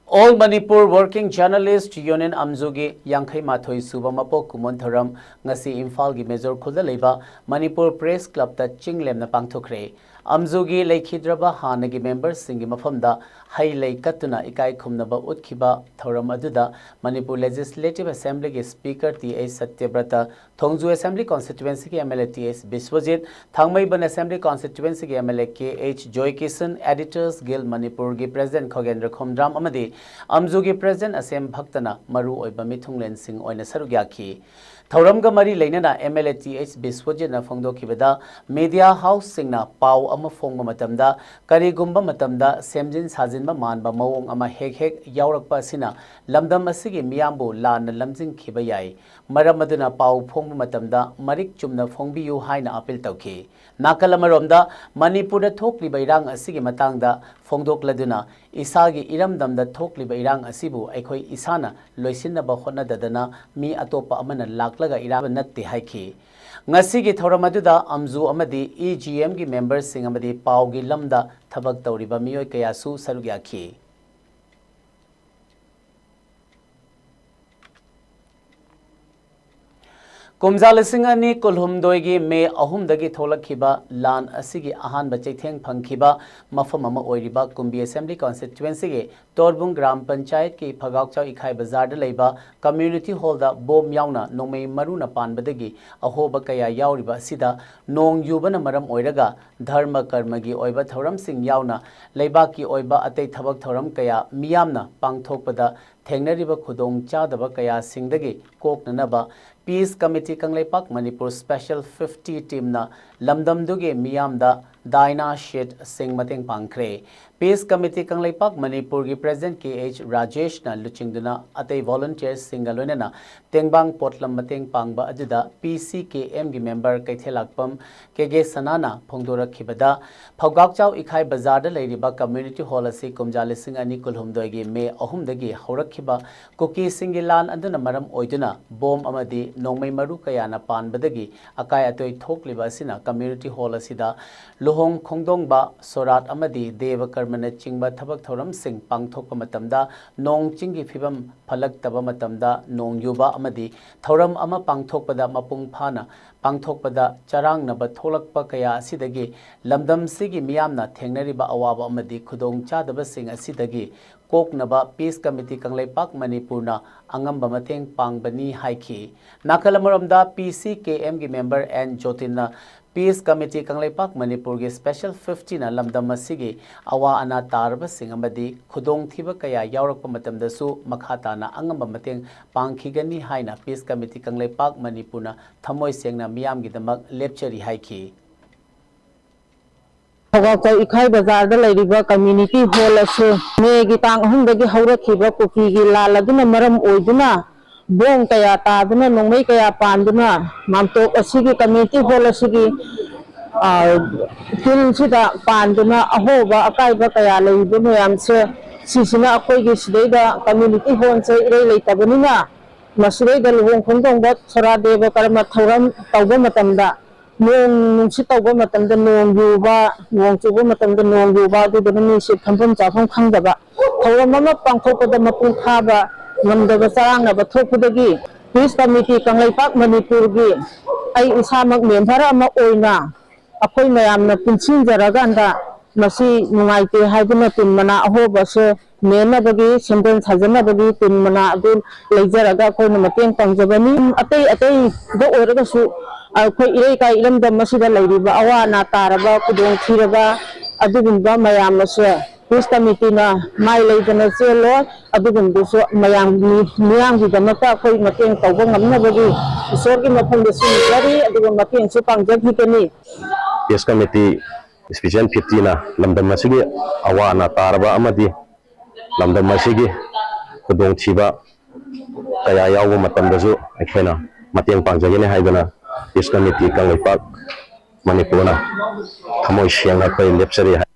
All Manipur Working Journalist Union ꯑꯝꯖꯨꯒꯤ ꯌꯥꯡꯈꯩ ꯃꯥꯊꯣꯏ ꯁꯨꯕ ꯃꯄꯣꯛ ꯀꯨꯝꯑꯣꯟ ꯊꯧꯔꯝ ꯉꯁꯤ ꯏꯝꯐꯥꯜꯒꯤ ꯃꯦꯖꯣꯔ ꯈꯨꯜꯗ ꯂꯩꯕ ꯃꯅꯤꯄꯨꯔ ꯄ꯭ꯔꯦꯁ ꯀ꯭ꯂꯕꯇ ꯆꯤꯡ ꯂꯦꯝꯅ ꯄꯥꯡꯊꯣꯛꯈ꯭ꯔꯦ꯫ ꯑꯝꯖꯨꯒꯤ ꯂꯩꯈꯤꯗ꯭ꯔꯕ ꯍꯥꯟꯅꯒꯤ ꯃꯦꯝꯕꯔꯁꯤꯡꯒꯤ ꯃꯐꯝꯗ ꯍꯩ ꯂꯩ ꯀꯠꯇꯨꯅ ꯏꯀꯥꯏ ꯈꯨꯝꯅꯕ ꯎꯠꯈꯤꯕ ꯊꯧꯔꯝ ꯑꯗꯨꯗ ꯃꯅꯤꯄꯨꯔ ꯂꯦꯖꯤꯁꯂꯦꯇꯤꯚ ꯑꯦꯁꯦꯝꯕ꯭ꯂꯤꯒꯤ speaker T H Satyabrata, Thongju assembly ꯀꯣꯟꯁꯇꯤꯇ꯭ꯋꯦꯟꯁꯤꯒꯤ M L A T H Biswajit, Thangmeiband assembly ꯀꯣꯟꯁꯇꯤꯇ꯭ꯋꯦꯟꯁꯤꯒꯤ M L A K H Joykishan, editors guild ꯃꯅꯤꯄꯨꯔꯒꯤ ꯄ꯭ꯔꯦꯁꯤꯗꯦꯟꯠ ꯈꯣꯒꯦꯟꯗ꯭ꯔ ꯈꯣꯝꯗ꯭ꯔꯥꯝ ꯑꯃꯗꯤ ꯑꯝꯖꯨꯒꯤ ꯄ꯭ꯔꯦꯁꯤꯗꯦꯟꯠ ꯑꯁꯦꯝ ꯚꯛꯇꯅ ꯃꯔꯨ ꯑꯣꯏꯕ ꯃꯤꯊꯨꯡꯂꯦꯟꯁꯤꯡ ꯑꯣꯏꯅ ꯁꯔꯨꯛ ꯌꯥꯈꯤ꯫ ꯊꯧꯔꯝꯒ ꯃꯔꯤ ꯂꯩꯅꯅ MLA th ꯕꯤꯁ꯭ꯋꯖꯤꯠꯅ ꯐꯣꯡꯗꯣꯛꯈꯤꯕꯗ, ꯃꯤꯗꯤꯌꯥ ꯍꯥꯎꯁꯁꯤꯡꯅ ꯄꯥꯎ ꯑꯃ ꯐꯣꯡꯕ ꯃꯇꯝꯗ ꯀꯔꯤꯒꯨꯝꯕ ꯃꯇꯝꯗ ꯁꯦꯝꯖꯤꯟ ꯁꯥꯖꯤꯟꯕ ꯃꯥꯟꯕ ꯃꯑꯣꯡ ꯑꯃ ꯍꯦꯛ ꯍꯦꯛ ꯌꯥꯎꯔꯛꯄ ꯑꯁꯤꯅ ꯂꯝꯗꯝ ꯑꯁꯤꯒꯤ ꯃꯤꯌꯥꯝꯕꯨ ꯂꯥꯟꯅ ꯂꯝꯖꯤꯡꯈꯤꯕ ꯌꯥꯏ꯫ ꯃꯔꯝ ꯑꯗꯨꯅ ꯄꯥꯎ ꯐꯣꯡꯕ ꯃꯇꯝꯗ ꯃꯔꯤꯛ ꯆꯨꯝꯅ ꯐꯣꯡꯕꯤꯌꯨ ꯍꯥꯏꯅ ꯑꯥꯄꯤꯜ ꯇꯧꯈꯤ꯫ ꯅꯥꯀꯜ ꯑꯃꯔꯣꯝꯗ, ꯃꯅꯤꯄꯨꯔꯗ ꯊꯣꯛꯂꯤꯕ ꯏꯔꯥꯡ ꯑꯁꯤꯒꯤ ꯃꯇꯥꯡꯗ ꯐꯣꯡꯗꯣꯛꯂꯗꯨꯅ, ꯏꯁꯥꯒꯤ ꯏꯔꯝꯗꯝꯗ ꯊꯣꯛꯂꯤꯕ ꯏꯔꯥꯡ ꯑꯁꯤꯕꯨ ꯑꯩꯈꯣꯏ ꯏꯁꯥꯅ ꯂꯣꯏꯁꯤꯟꯅꯕ ꯍꯣꯠꯅꯗꯗꯅ ꯃꯤ ꯑꯇꯣꯞꯄ ꯑꯃꯅ ꯂꯥꯛꯂꯒ ꯏꯔꯥꯡ ꯅꯠꯇꯦ ꯍꯥꯏꯈꯤ꯫ ꯉꯁꯤꯒꯤ ꯊꯧꯔꯝ ꯑꯗꯨꯗ ꯑꯝꯖꯨ ꯑꯃꯗꯤ EGMꯒꯤ ꯃꯦꯝꯕꯔꯁꯤꯡ ꯑꯃꯗꯤ ꯄꯥꯎꯒꯤ ꯂꯝꯗ ꯊꯕꯛ ꯇꯧꯔꯤꯕ ꯃꯤꯑꯣꯏ ꯀꯌꯥꯁꯨ ꯁꯔꯨꯛ ꯌꯥꯈꯤ꯫ ꯀꯨꯝꯖꯥ ꯂꯤꯁꯤꯡ ꯑꯅꯤ ꯀꯨꯟꯍꯨꯝꯗꯣꯏꯒꯤ ꯃꯦ ꯑꯍꯨꯝꯗꯒꯤ ꯊꯣꯛꯂꯛꯈꯤꯕ ꯂꯥꯟ ꯑꯁꯤꯒꯤ ꯑꯍꯥꯟꯕ ꯆꯩꯊꯦꯡ ꯐꯪꯈꯤꯕ ꯃꯐꯝ ꯑꯃ ꯑꯣꯏꯔꯤꯕ ꯀꯨꯝꯕꯤ ꯑꯦꯁꯦꯝꯕ꯭ꯂꯤ ꯀꯣꯟꯁꯇꯤꯇ꯭ꯋꯦꯟꯁꯤꯒꯤ ꯇꯣꯔꯕꯨꯡ ꯒ꯭ꯔꯥꯝ ꯄꯟꯆꯥꯌꯠꯀꯤ ꯐꯒꯥꯎꯆꯥꯎ ꯏꯈꯥꯏ ꯕꯖꯥꯔꯗ ꯂꯩꯕ ꯀꯝꯃ꯭ꯌꯨꯅꯤꯇꯤ ꯍꯣꯜꯗ ꯕꯣꯝ ꯌꯥꯎꯅ ꯅꯣꯡꯃꯩ ꯃꯔꯨꯅ ꯄꯥꯟꯕꯗꯒꯤ ꯑꯍꯣꯕ ꯀꯌꯥ ꯌꯥꯎꯔꯤꯕ ꯑꯁꯤꯗ ꯅꯣꯡ ꯌꯨꯕꯅ ꯃꯔꯝ ꯑꯣꯏꯔꯒ ꯙꯔꯃ ꯀꯔꯃꯒꯤ ꯑꯣꯏꯕ ꯊꯧꯔꯝꯁꯤꯡ ꯌꯥꯎꯅ ꯂꯩꯕꯥꯛꯀꯤ ꯑꯣꯏꯕ ꯑꯇꯩ ꯊꯕꯛ ꯊꯧꯔꯝ ꯀꯌꯥ ꯃꯤꯌꯥꯝꯅ ꯄꯥꯡꯊꯣꯛꯄꯗ ꯊꯦꯡꯅꯔꯤꯕ ꯈꯨꯗꯣꯡ ꯆꯥꯗꯕ ꯀꯌꯥꯁꯤꯡꯗꯒꯤ ꯀꯣꯛꯅꯅꯕ Peace Committee Kangleipak Manipur Special fifty teamꯅ ꯂꯝꯗꯝꯗꯨꯒꯤ ꯃꯤꯌꯥꯝꯗ ꯗꯥꯏꯅꯥ ꯁꯤꯠꯁꯤꯡ ꯃꯇꯦꯡ ꯄꯥꯡꯈ꯭ꯔꯦ꯫ Peace Committee ꯀꯪꯂꯩꯄꯥꯛ ꯃꯅꯤꯄꯨꯔꯒꯤ President ꯀꯦ ꯑꯩꯆ ꯔꯥꯖꯦꯁꯅ ꯂꯨꯆꯤꯡꯗꯨꯅ ꯑꯇꯩ volunteersꯁꯤꯡꯒ ꯂꯣꯏꯅꯅ ꯇꯦꯡꯕꯥꯡ ꯄꯣꯠꯂꯝ ꯃꯇꯦꯡ ꯄꯥꯡꯕ ꯑꯗꯨꯗ PCKMꯒꯤ ꯃꯦꯝꯕꯔ ꯀꯩꯊꯦꯜꯂꯥꯛꯄꯝ ꯀꯦꯒꯦ ꯁꯅꯥꯅ ꯐꯣꯡꯗꯣꯔꯛꯈꯤꯕꯗ, ꯐꯧꯒꯥꯛꯆꯥꯎ ꯏꯈꯥꯏ ꯕꯖꯥꯔꯗ ꯂꯩꯔꯤꯕ ꯀꯝꯃ꯭ꯌꯨꯅꯤꯇꯤ ꯍꯣꯜ ꯑꯁꯤ ꯀꯨꯝꯖꯥ ꯂꯤꯁꯤꯡ ꯑꯅꯤ ꯀꯨꯟꯍꯨꯝꯗꯣꯏꯒꯤ ꯃꯦ ꯑꯍꯨꯝꯗꯒꯤ ꯍꯧꯔꯛꯈꯤꯕ ꯀꯨꯀꯤꯁꯤꯡꯒꯤ ꯂꯥꯟ ꯑꯗꯨꯅ ꯃꯔꯝ ꯑꯣꯏꯗꯨꯅ ꯕꯣꯝ ꯑꯃꯗꯤ ꯅꯣꯡꯃꯩ ꯃꯔꯨ ꯀꯌꯥꯅ ꯄꯥꯟꯕꯗꯒꯤ ꯑꯀꯥꯏ ꯑꯇꯣꯏ ꯊꯣꯛꯂꯤꯕ ꯑꯁꯤꯅ ꯀꯝꯃ꯭ꯌꯨꯅꯤꯇꯤ ꯍꯣꯜ ꯑꯁꯤꯗ ꯂꯨꯍꯣꯡ ꯈꯣꯡꯗꯣꯡꯕ, ꯁꯣꯔꯥꯠ ꯑꯃꯗꯤ ꯗꯦꯕ ꯀꯔꯃꯅꯆꯤꯡꯕ ꯊꯕꯛ ꯊꯧꯔꯝꯁꯤꯡ ꯄꯥꯡꯊꯣꯛꯄ ꯃꯇꯝꯗ ꯅꯣꯡ ꯆꯤꯡꯒꯤ ꯐꯤꯕꯝ ꯐꯠꯂꯛꯇꯕ ꯃꯇꯝꯗ ꯅꯣꯡ ꯌꯨꯕ ꯑꯃꯗꯤ ꯊꯧꯔꯝ ꯑꯃ ꯄꯥꯡꯊꯣꯛꯄꯗ ꯃꯄꯨꯡ ꯐꯥꯅ ꯄꯥꯡꯊꯣꯛꯄꯗ ꯆꯔꯥꯡꯅꯕ ꯊꯣꯛꯂꯛꯄ ꯀꯌꯥ ꯑꯁꯤꯗꯒꯤ ꯂꯝꯗꯝꯁꯤꯒꯤ ꯃꯤꯌꯥꯝꯅ ꯊꯦꯡꯅꯔꯤꯕ ꯑꯋꯥꯕ ꯑꯃꯗꯤ ꯈꯨꯗꯣꯡꯆꯥꯗꯕꯁꯤꯡ ꯑꯁꯤꯗꯒꯤ ꯀꯣꯛꯅꯕ Peace Committee ꯀꯪꯂꯩꯄꯥꯛ ꯃꯅꯤꯄꯨꯔꯅ ꯑꯉꯝꯕ ꯃꯇꯦꯡ ꯄꯥꯡꯕꯅꯤ ꯍꯥꯏꯈꯤ꯫ ꯅꯥꯀꯜ ꯑꯃꯔꯣꯝꯗ PCKMꯒꯤ ꯃꯦꯝꯕꯔ ꯑꯦꯟ ꯖꯣꯇꯤꯟꯅ ꯄꯤꯁ ꯀꯃꯤꯇꯤ ꯀꯪꯂꯩꯄꯥꯛ ꯃꯅꯤꯄꯨꯔꯒꯤ ꯁ꯭ꯄꯦꯁꯦꯜ ꯐꯤꯐꯇꯤꯅ ꯂꯝꯗꯝ ꯑꯁꯤꯒꯤ ꯑꯋꯥ ꯑꯅꯥ ꯇꯥꯔꯕꯁꯤꯡ ꯑꯃꯗꯤ ꯈꯨꯗꯣꯡꯊꯤꯕ ꯀꯌꯥ ꯌꯥꯎꯔꯛꯄ ꯃꯇꯝꯗꯁꯨ ꯃꯈꯥ ꯇꯥꯅ ꯑꯉꯝꯕ ꯃꯇꯦꯡ ꯄꯥꯡꯈꯤꯒꯅꯤ ꯍꯥꯏꯅ ꯄꯤꯁ ꯀꯃꯤꯇꯤ ꯀꯪꯂꯩꯄꯥꯛ ꯃꯅꯤꯄꯨꯔꯅ ꯊꯃꯣꯏ ꯁꯦꯡꯅ ꯃꯤꯌꯥꯝꯒꯤꯗꯃꯛ ꯂꯦꯞꯆꯔꯤ ꯍꯥꯏꯈꯤ꯫ ꯈꯣꯡꯒꯥꯎꯆꯧ ꯏꯈꯥꯏ ꯕꯖꯥꯔꯗ ꯂꯩꯔꯤꯕ ꯀꯝꯃ꯭ꯌꯨꯅꯤꯇꯤ ꯍꯣꯜ ꯑꯁꯤ ꯃꯦꯒꯤ ꯇꯥꯡ ꯑꯍꯨꯝꯗꯒꯤ ꯍꯧꯔꯛꯈꯤꯕ ꯀꯨꯀꯤꯒꯤ ꯂꯥꯟ ꯑꯗꯨꯅ ꯃꯔꯝ ꯑꯣꯏꯗꯨꯅ ꯕꯣꯝ ꯀꯌꯥ ꯇꯥꯗꯨꯅ, ꯅꯣꯡꯃꯩ ꯀꯌꯥ ꯄꯥꯟꯗꯨꯅ, ꯃꯥꯝꯇꯣꯞ ꯑꯁꯤꯒꯤ ꯀꯝꯃ꯭ꯌꯨꯅꯤꯇꯤ ꯍꯣꯜ ꯑꯁꯤꯒꯤ ꯇꯤꯟꯁꯤꯗ ꯄꯥꯟꯗꯨꯅ ꯑꯍꯣꯕ ꯑꯀꯥꯏꯕ ꯀꯌꯥ ꯂꯩꯔꯤꯕ ꯃꯌꯥꯝꯁꯦ, ꯁꯤꯁꯤꯅ ꯑꯩꯈꯣꯏꯒꯤ ꯁꯤꯗꯩꯗ ꯀꯝꯃ꯭ꯌꯨꯅꯤꯇꯤ ꯍꯣꯜꯁꯦ ꯏꯔꯩ ꯂꯩꯇꯕꯅꯤꯅ, ꯃꯁꯤꯗꯩꯗ ꯂꯨꯍꯣꯡ ꯈꯣꯡꯗꯣꯡꯕ ꯁꯣꯔꯥ ꯗꯦꯕ ꯀꯔꯃ ꯊꯧꯔꯝ ꯇꯧꯕ ꯃꯇꯝꯗ, ꯅꯣꯡ ꯅꯨꯡꯁꯤꯠ ꯇꯧꯕ ꯃꯇꯝꯗ ꯅꯣꯡ ꯌꯨꯕ, ꯅꯣꯡ ꯆꯨꯕ ꯃꯇꯝꯗ ꯅꯣꯡ ꯌꯨꯕ, ꯑꯗꯨꯗꯨꯅ ꯃꯤꯁꯦ ꯐꯝꯐꯝ ꯆꯥꯐꯝ ꯈꯪꯗꯕ, ꯊꯧꯔꯝ ꯑꯃ ꯄꯥꯡꯊꯣꯛꯄꯗ ꯃꯄꯨꯡ ꯐꯥꯕ ꯉꯝꯗꯕ ꯆꯔꯥꯡꯅꯕ ꯊꯣꯛꯄꯗꯒꯤ ꯄꯤꯁ ꯀꯃꯤꯇꯤ ꯀꯪꯂꯩꯄꯥꯛ ꯃꯅꯤꯄꯨꯔꯒꯤ ꯑꯩ ꯏꯁꯥꯃꯛ ꯃꯦꯝꯕꯔ ꯑꯃ ꯑꯣꯏꯅ ꯑꯩꯈꯣꯏ ꯃꯌꯥꯝꯅ ꯄꯨꯟꯁꯤꯟꯖꯔꯀꯥꯟꯗ ꯃꯁꯤ ꯅꯨꯡꯉꯥꯏꯇꯦ ꯍꯥꯏꯗꯨꯅ ꯇꯤꯟ ꯃꯅꯥ ꯑꯍꯣꯕꯁꯦ ꯃꯦꯟꯅꯕꯒꯤ, ꯁꯦꯝꯖꯤꯟ ꯁꯥꯖꯤꯟꯅꯕꯒꯤ ꯇꯤꯟ ꯃꯅꯥ ꯑꯗꯨ ꯂꯩꯖꯔꯒ ꯑꯩꯈꯣꯏꯅ ꯃꯇꯦꯡ ꯄꯥꯡꯖꯕꯅꯤ꯫ ꯑꯇꯩ ꯑꯇꯩꯗ ꯑꯣꯏꯔꯒꯁꯨ ꯑꯩꯈꯣꯏ ꯏꯔꯩꯀꯥꯏ ꯏꯔꯝꯗꯝ ꯑꯁꯤꯗ ꯂꯩꯔꯤꯕ ꯑꯋꯥ ꯑꯅꯥ ꯇꯥꯔꯕ, ꯈꯨꯗꯣꯡꯊꯤꯔꯕ ꯑꯗꯨꯒꯨꯝꯕ ꯃꯌꯥꯝ ꯑꯁꯦ ꯄꯤꯁ ꯀꯃꯤꯇꯤꯅ ꯃꯥꯏ ꯂꯩꯗꯅ ꯆꯦꯜꯂꯣꯏ꯫ ꯑꯗꯨꯒꯨꯝꯕꯗꯨꯁꯨ ꯃꯌꯥꯝꯒꯤ, ꯃꯤꯌꯥꯝꯒꯤꯗꯃꯛꯇ ꯑꯩꯈꯣꯏ ꯃꯇꯦꯡ ꯇꯧꯕ ꯉꯝꯅꯕꯒꯤ ꯏꯁꯣꯔꯒꯤ ꯃꯐꯝꯗꯁꯨ ꯅꯤꯖꯔꯤ, ꯑꯗꯨꯒ ꯃꯇꯦꯡꯁꯨ ꯄꯥꯡꯖꯈꯤꯒꯅꯤ꯫ ꯄꯤꯁ ꯀꯃꯤꯇꯤ ꯁ꯭ꯄꯦꯁꯦꯜ ꯐꯤꯐꯇꯤꯅ ꯂꯝꯗꯝ ꯑꯁꯤꯒꯤ ꯑꯋꯥ ꯑꯅꯥ ꯇꯥꯔꯕ ꯑꯃꯗꯤ ꯂꯝꯗꯝ ꯑꯁꯤꯒꯤ ꯈꯨꯗꯣꯡꯊꯤꯕ ꯀꯌꯥ ꯌꯥꯎꯕ ꯃꯇꯝꯗꯁꯨ ꯑꯩꯈꯣꯏꯅ ꯃꯇꯦꯡ ꯄꯥꯡꯖꯒꯅꯤ ꯍꯥꯏꯗꯨꯅ ꯄꯤꯁ ꯀꯃꯤꯇꯤ ꯀꯪꯂꯩꯄꯥꯛ ꯃꯅꯤꯄꯨꯔꯅ ꯊꯃꯣꯏ ꯁꯦꯡꯅ ꯑꯩꯈꯣꯏ ꯂꯦꯞꯆꯔꯤ ꯍꯥꯏ꯫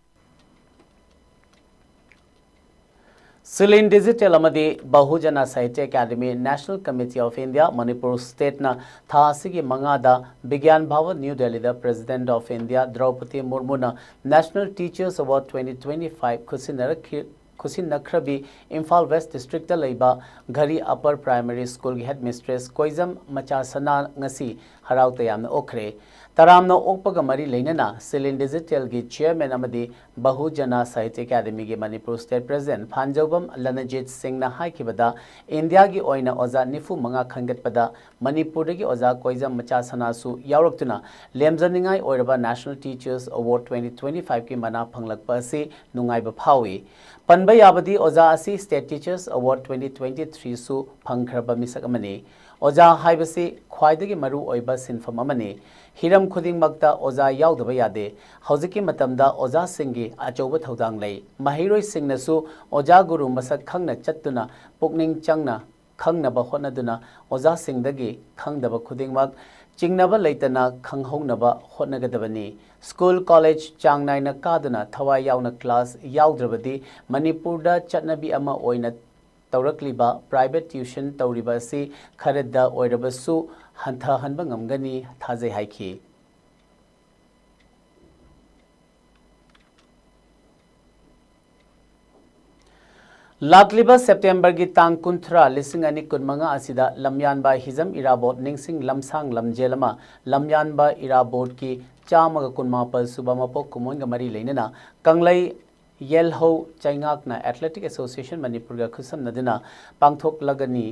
ꯁꯤꯂꯤꯟ ꯗꯤꯖꯤꯇꯦꯜ ꯑꯃꯗꯤ ꯕꯍꯨꯖꯅ Sahitya Akademi, National Committee of India, Manipur ꯁ꯭ꯇꯦꯠꯅ ꯊꯥ ꯑꯁꯤꯒꯤ ꯃꯉꯥꯗ ꯕꯤꯒ꯭ꯌꯥꯟ ꯚꯥꯋꯟ, ꯅ꯭ꯌꯨ ꯗꯦꯜꯂꯤꯗ President of India ꯗ꯭ꯔꯧꯄꯗꯤ ꯃꯨꯔꯃꯨꯅ National Teachers Award twenty twenty five ꯈꯨꯠꯁꯤꯟꯅꯔꯛꯈꯤ-, ꯈꯨꯠꯁꯤꯟꯅꯈ꯭ꯔꯕꯤ ꯏꯝꯐꯥꯜ ꯋꯦꯁ ꯗꯤꯁꯇ꯭ꯔꯤꯛꯇ ꯂꯩꯕ ꯘꯔꯤ ꯑꯞꯄꯔ ꯄ꯭ꯔꯥꯏꯃꯥꯔꯤ ꯁ꯭ꯀꯨꯜꯒꯤ ꯍꯦꯗ ꯃꯤꯁꯇ꯭ꯔꯦꯁ ꯀꯣꯏꯖꯝ ꯃꯆꯥꯁꯅꯥ ꯉꯁꯤ ꯍꯔꯥꯎ ꯇꯌꯥꯝꯅ ꯑꯣꯛꯈ꯭ꯔꯦ꯫ ꯇꯔꯥꯝꯅ ꯑꯣꯛꯄꯒ ꯃꯔꯤ ꯂꯩꯅꯅ ꯁꯤꯂꯤꯟ ꯗꯤꯖꯤꯇꯦꯜꯒꯤ ꯆꯤꯌꯔꯃꯦꯟ ꯑꯃꯗꯤ ꯕꯍꯨꯖꯅ ꯁꯥꯍꯤꯇ꯭ꯌ ꯑꯦꯀꯥꯗꯃꯤꯒꯤ ꯃꯅꯤꯄꯨꯔ ꯁ꯭ꯇꯦꯠ ꯄ꯭ꯔꯦꯁꯤꯗꯦꯟꯠ ꯐꯥꯟꯖꯧꯕꯝ ꯂꯅꯖꯤꯠ ꯁꯤꯡꯅ ꯍꯥꯏꯈꯤꯕꯗ, ꯏꯟꯗꯤꯌꯥꯒꯤ ꯑꯣꯏꯅ ꯑꯣꯖꯥ ꯅꯤꯐꯨ ꯃꯉꯥ ꯈꯟꯒꯠꯄꯗ ꯃꯅꯤꯄꯨꯔꯗꯒꯤ ꯑꯣꯖꯥ ꯀꯣꯏꯖꯝ ꯃꯆꯥꯁꯅꯥꯁꯨ ꯌꯥꯎꯔꯛꯇꯨꯅ ꯂꯦꯝꯖꯅꯤꯡꯉꯥꯏ ꯑꯣꯏꯔꯕ National Teachers Award twenty twenty five ꯀꯤ ꯃꯅꯥ ꯐꯪꯂꯛꯄ ꯑꯁꯤ ꯅꯨꯡꯉꯥꯏꯕ ꯐꯥꯎꯏ꯫ ꯄꯟꯕ ꯌꯥꯕꯗꯤ ꯑꯣꯖꯥ ꯑꯁꯤ State Teachers Award twenty twenty three ꯁꯨ ꯐꯪꯈ꯭ꯔꯕ ꯃꯤꯁꯛ ꯑꯃꯅꯤ꯫ ꯑꯣꯖꯥ ꯍꯥꯏꯕꯁꯤ ꯈ꯭ꯋꯥꯏꯗꯒꯤ ꯃꯔꯨ ꯑꯣꯏꯕ ꯁꯤꯟꯐꯝ ꯑꯃꯅꯤ꯫ ꯍꯤꯔꯝ ꯈꯨꯗꯤꯡꯃꯛꯇ ꯑꯣꯖꯥ ꯌꯥꯎꯗꯕ ꯌꯥꯗꯦ꯫ ꯍꯧꯖꯤꯛꯀꯤ ꯃꯇꯝꯗ ꯑꯣꯖꯥꯁꯤꯡꯒꯤ ꯑꯆꯧꯕ ꯊꯧꯗꯥꯡ ꯂꯩ꯫ ꯃꯍꯩꯔꯣꯏꯁꯤꯡꯅꯁꯨ ꯑꯣꯖꯥ ꯒꯨꯔꯨ ꯃꯁꯛ ꯈꯪꯅ ꯆꯠꯇꯨꯅ ꯄꯨꯛꯅꯤꯡ ꯆꯪꯅ ꯈꯪꯅꯕ ꯍꯣꯠꯅꯗꯨꯅ ꯑꯣꯖꯥꯁꯤꯡꯗꯒꯤ ꯈꯪꯗꯕ ꯈꯨꯗꯤꯡꯃꯛ ꯆꯤꯡꯅꯕ ꯂꯩꯇꯅ ꯈꯪꯍꯧꯅꯕ ꯍꯣꯠꯅꯒꯗꯕꯅꯤ꯫ ꯁ꯭ꯀꯨꯜ, ꯀꯣꯂꯦꯖ ꯆꯥꯡ ꯅꯥꯏꯅ ꯀꯥꯗꯨꯅ ꯊꯋꯥꯏ ꯌꯥꯎꯅ ꯀ꯭ꯂꯥꯁ ꯌꯥꯎꯗ꯭ꯔꯕꯗꯤ ꯃꯅꯤꯄꯨꯔꯗ ꯆꯠꯅꯕꯤ ꯑꯃ ꯑꯣꯏꯅ ꯇꯧꯔꯛꯂꯤꯕ ꯄ꯭ꯔꯥꯏꯚꯦꯠ ꯇ꯭ꯌꯨꯁꯟ ꯇꯧꯔꯤꯕ ꯑꯁꯤ ꯈꯔꯗ ꯑꯣꯏꯔꯕꯁꯨ ꯍꯟꯊꯍꯟꯕ ꯉꯝꯒꯅꯤ ꯊꯥꯖꯩ ꯍꯥꯏꯈꯤ꯫ ꯂꯥꯛꯂꯤꯕ ꯁꯦꯞꯇꯦꯝꯕꯔꯒꯤ ꯇꯥꯡ ꯀꯨꯟꯊ꯭ꯔꯥ, ꯂꯤꯁꯤꯡ ꯑꯅꯤ ꯀꯨꯟꯃꯉꯥ ꯑꯁꯤꯗ ꯂꯝꯌꯥꯟꯕ ꯍꯤꯖꯝ ꯏꯔꯥꯕꯣꯠ ꯅꯤꯡꯁꯤꯡ ꯂꯝꯁꯥꯡ ꯂꯝꯖꯦꯜ ꯑꯃ ꯂꯝꯌꯥꯟꯕ ꯏꯔꯥꯕꯣꯠꯀꯤ ꯆꯥꯝꯃꯒ ꯀꯨꯟꯃꯥꯄꯜ ꯁꯨꯕ ꯃꯄꯣꯛ ꯀꯨꯝꯑꯣꯟꯒ ꯃꯔꯤ ꯂꯩꯅꯅ ꯀꯪꯂꯩ ꯌꯦꯜꯍꯧ ꯆꯩꯉꯥꯛꯅ ꯑꯦꯊꯂꯦꯇꯤꯛ ꯑꯦꯁꯣꯁꯤꯌꯦꯁꯟ ꯃꯅꯤꯄꯨꯔꯒ ꯈꯨꯠꯁꯝꯅꯗꯨꯅ ꯄꯥꯡꯊꯣꯛꯂꯒꯅꯤ꯫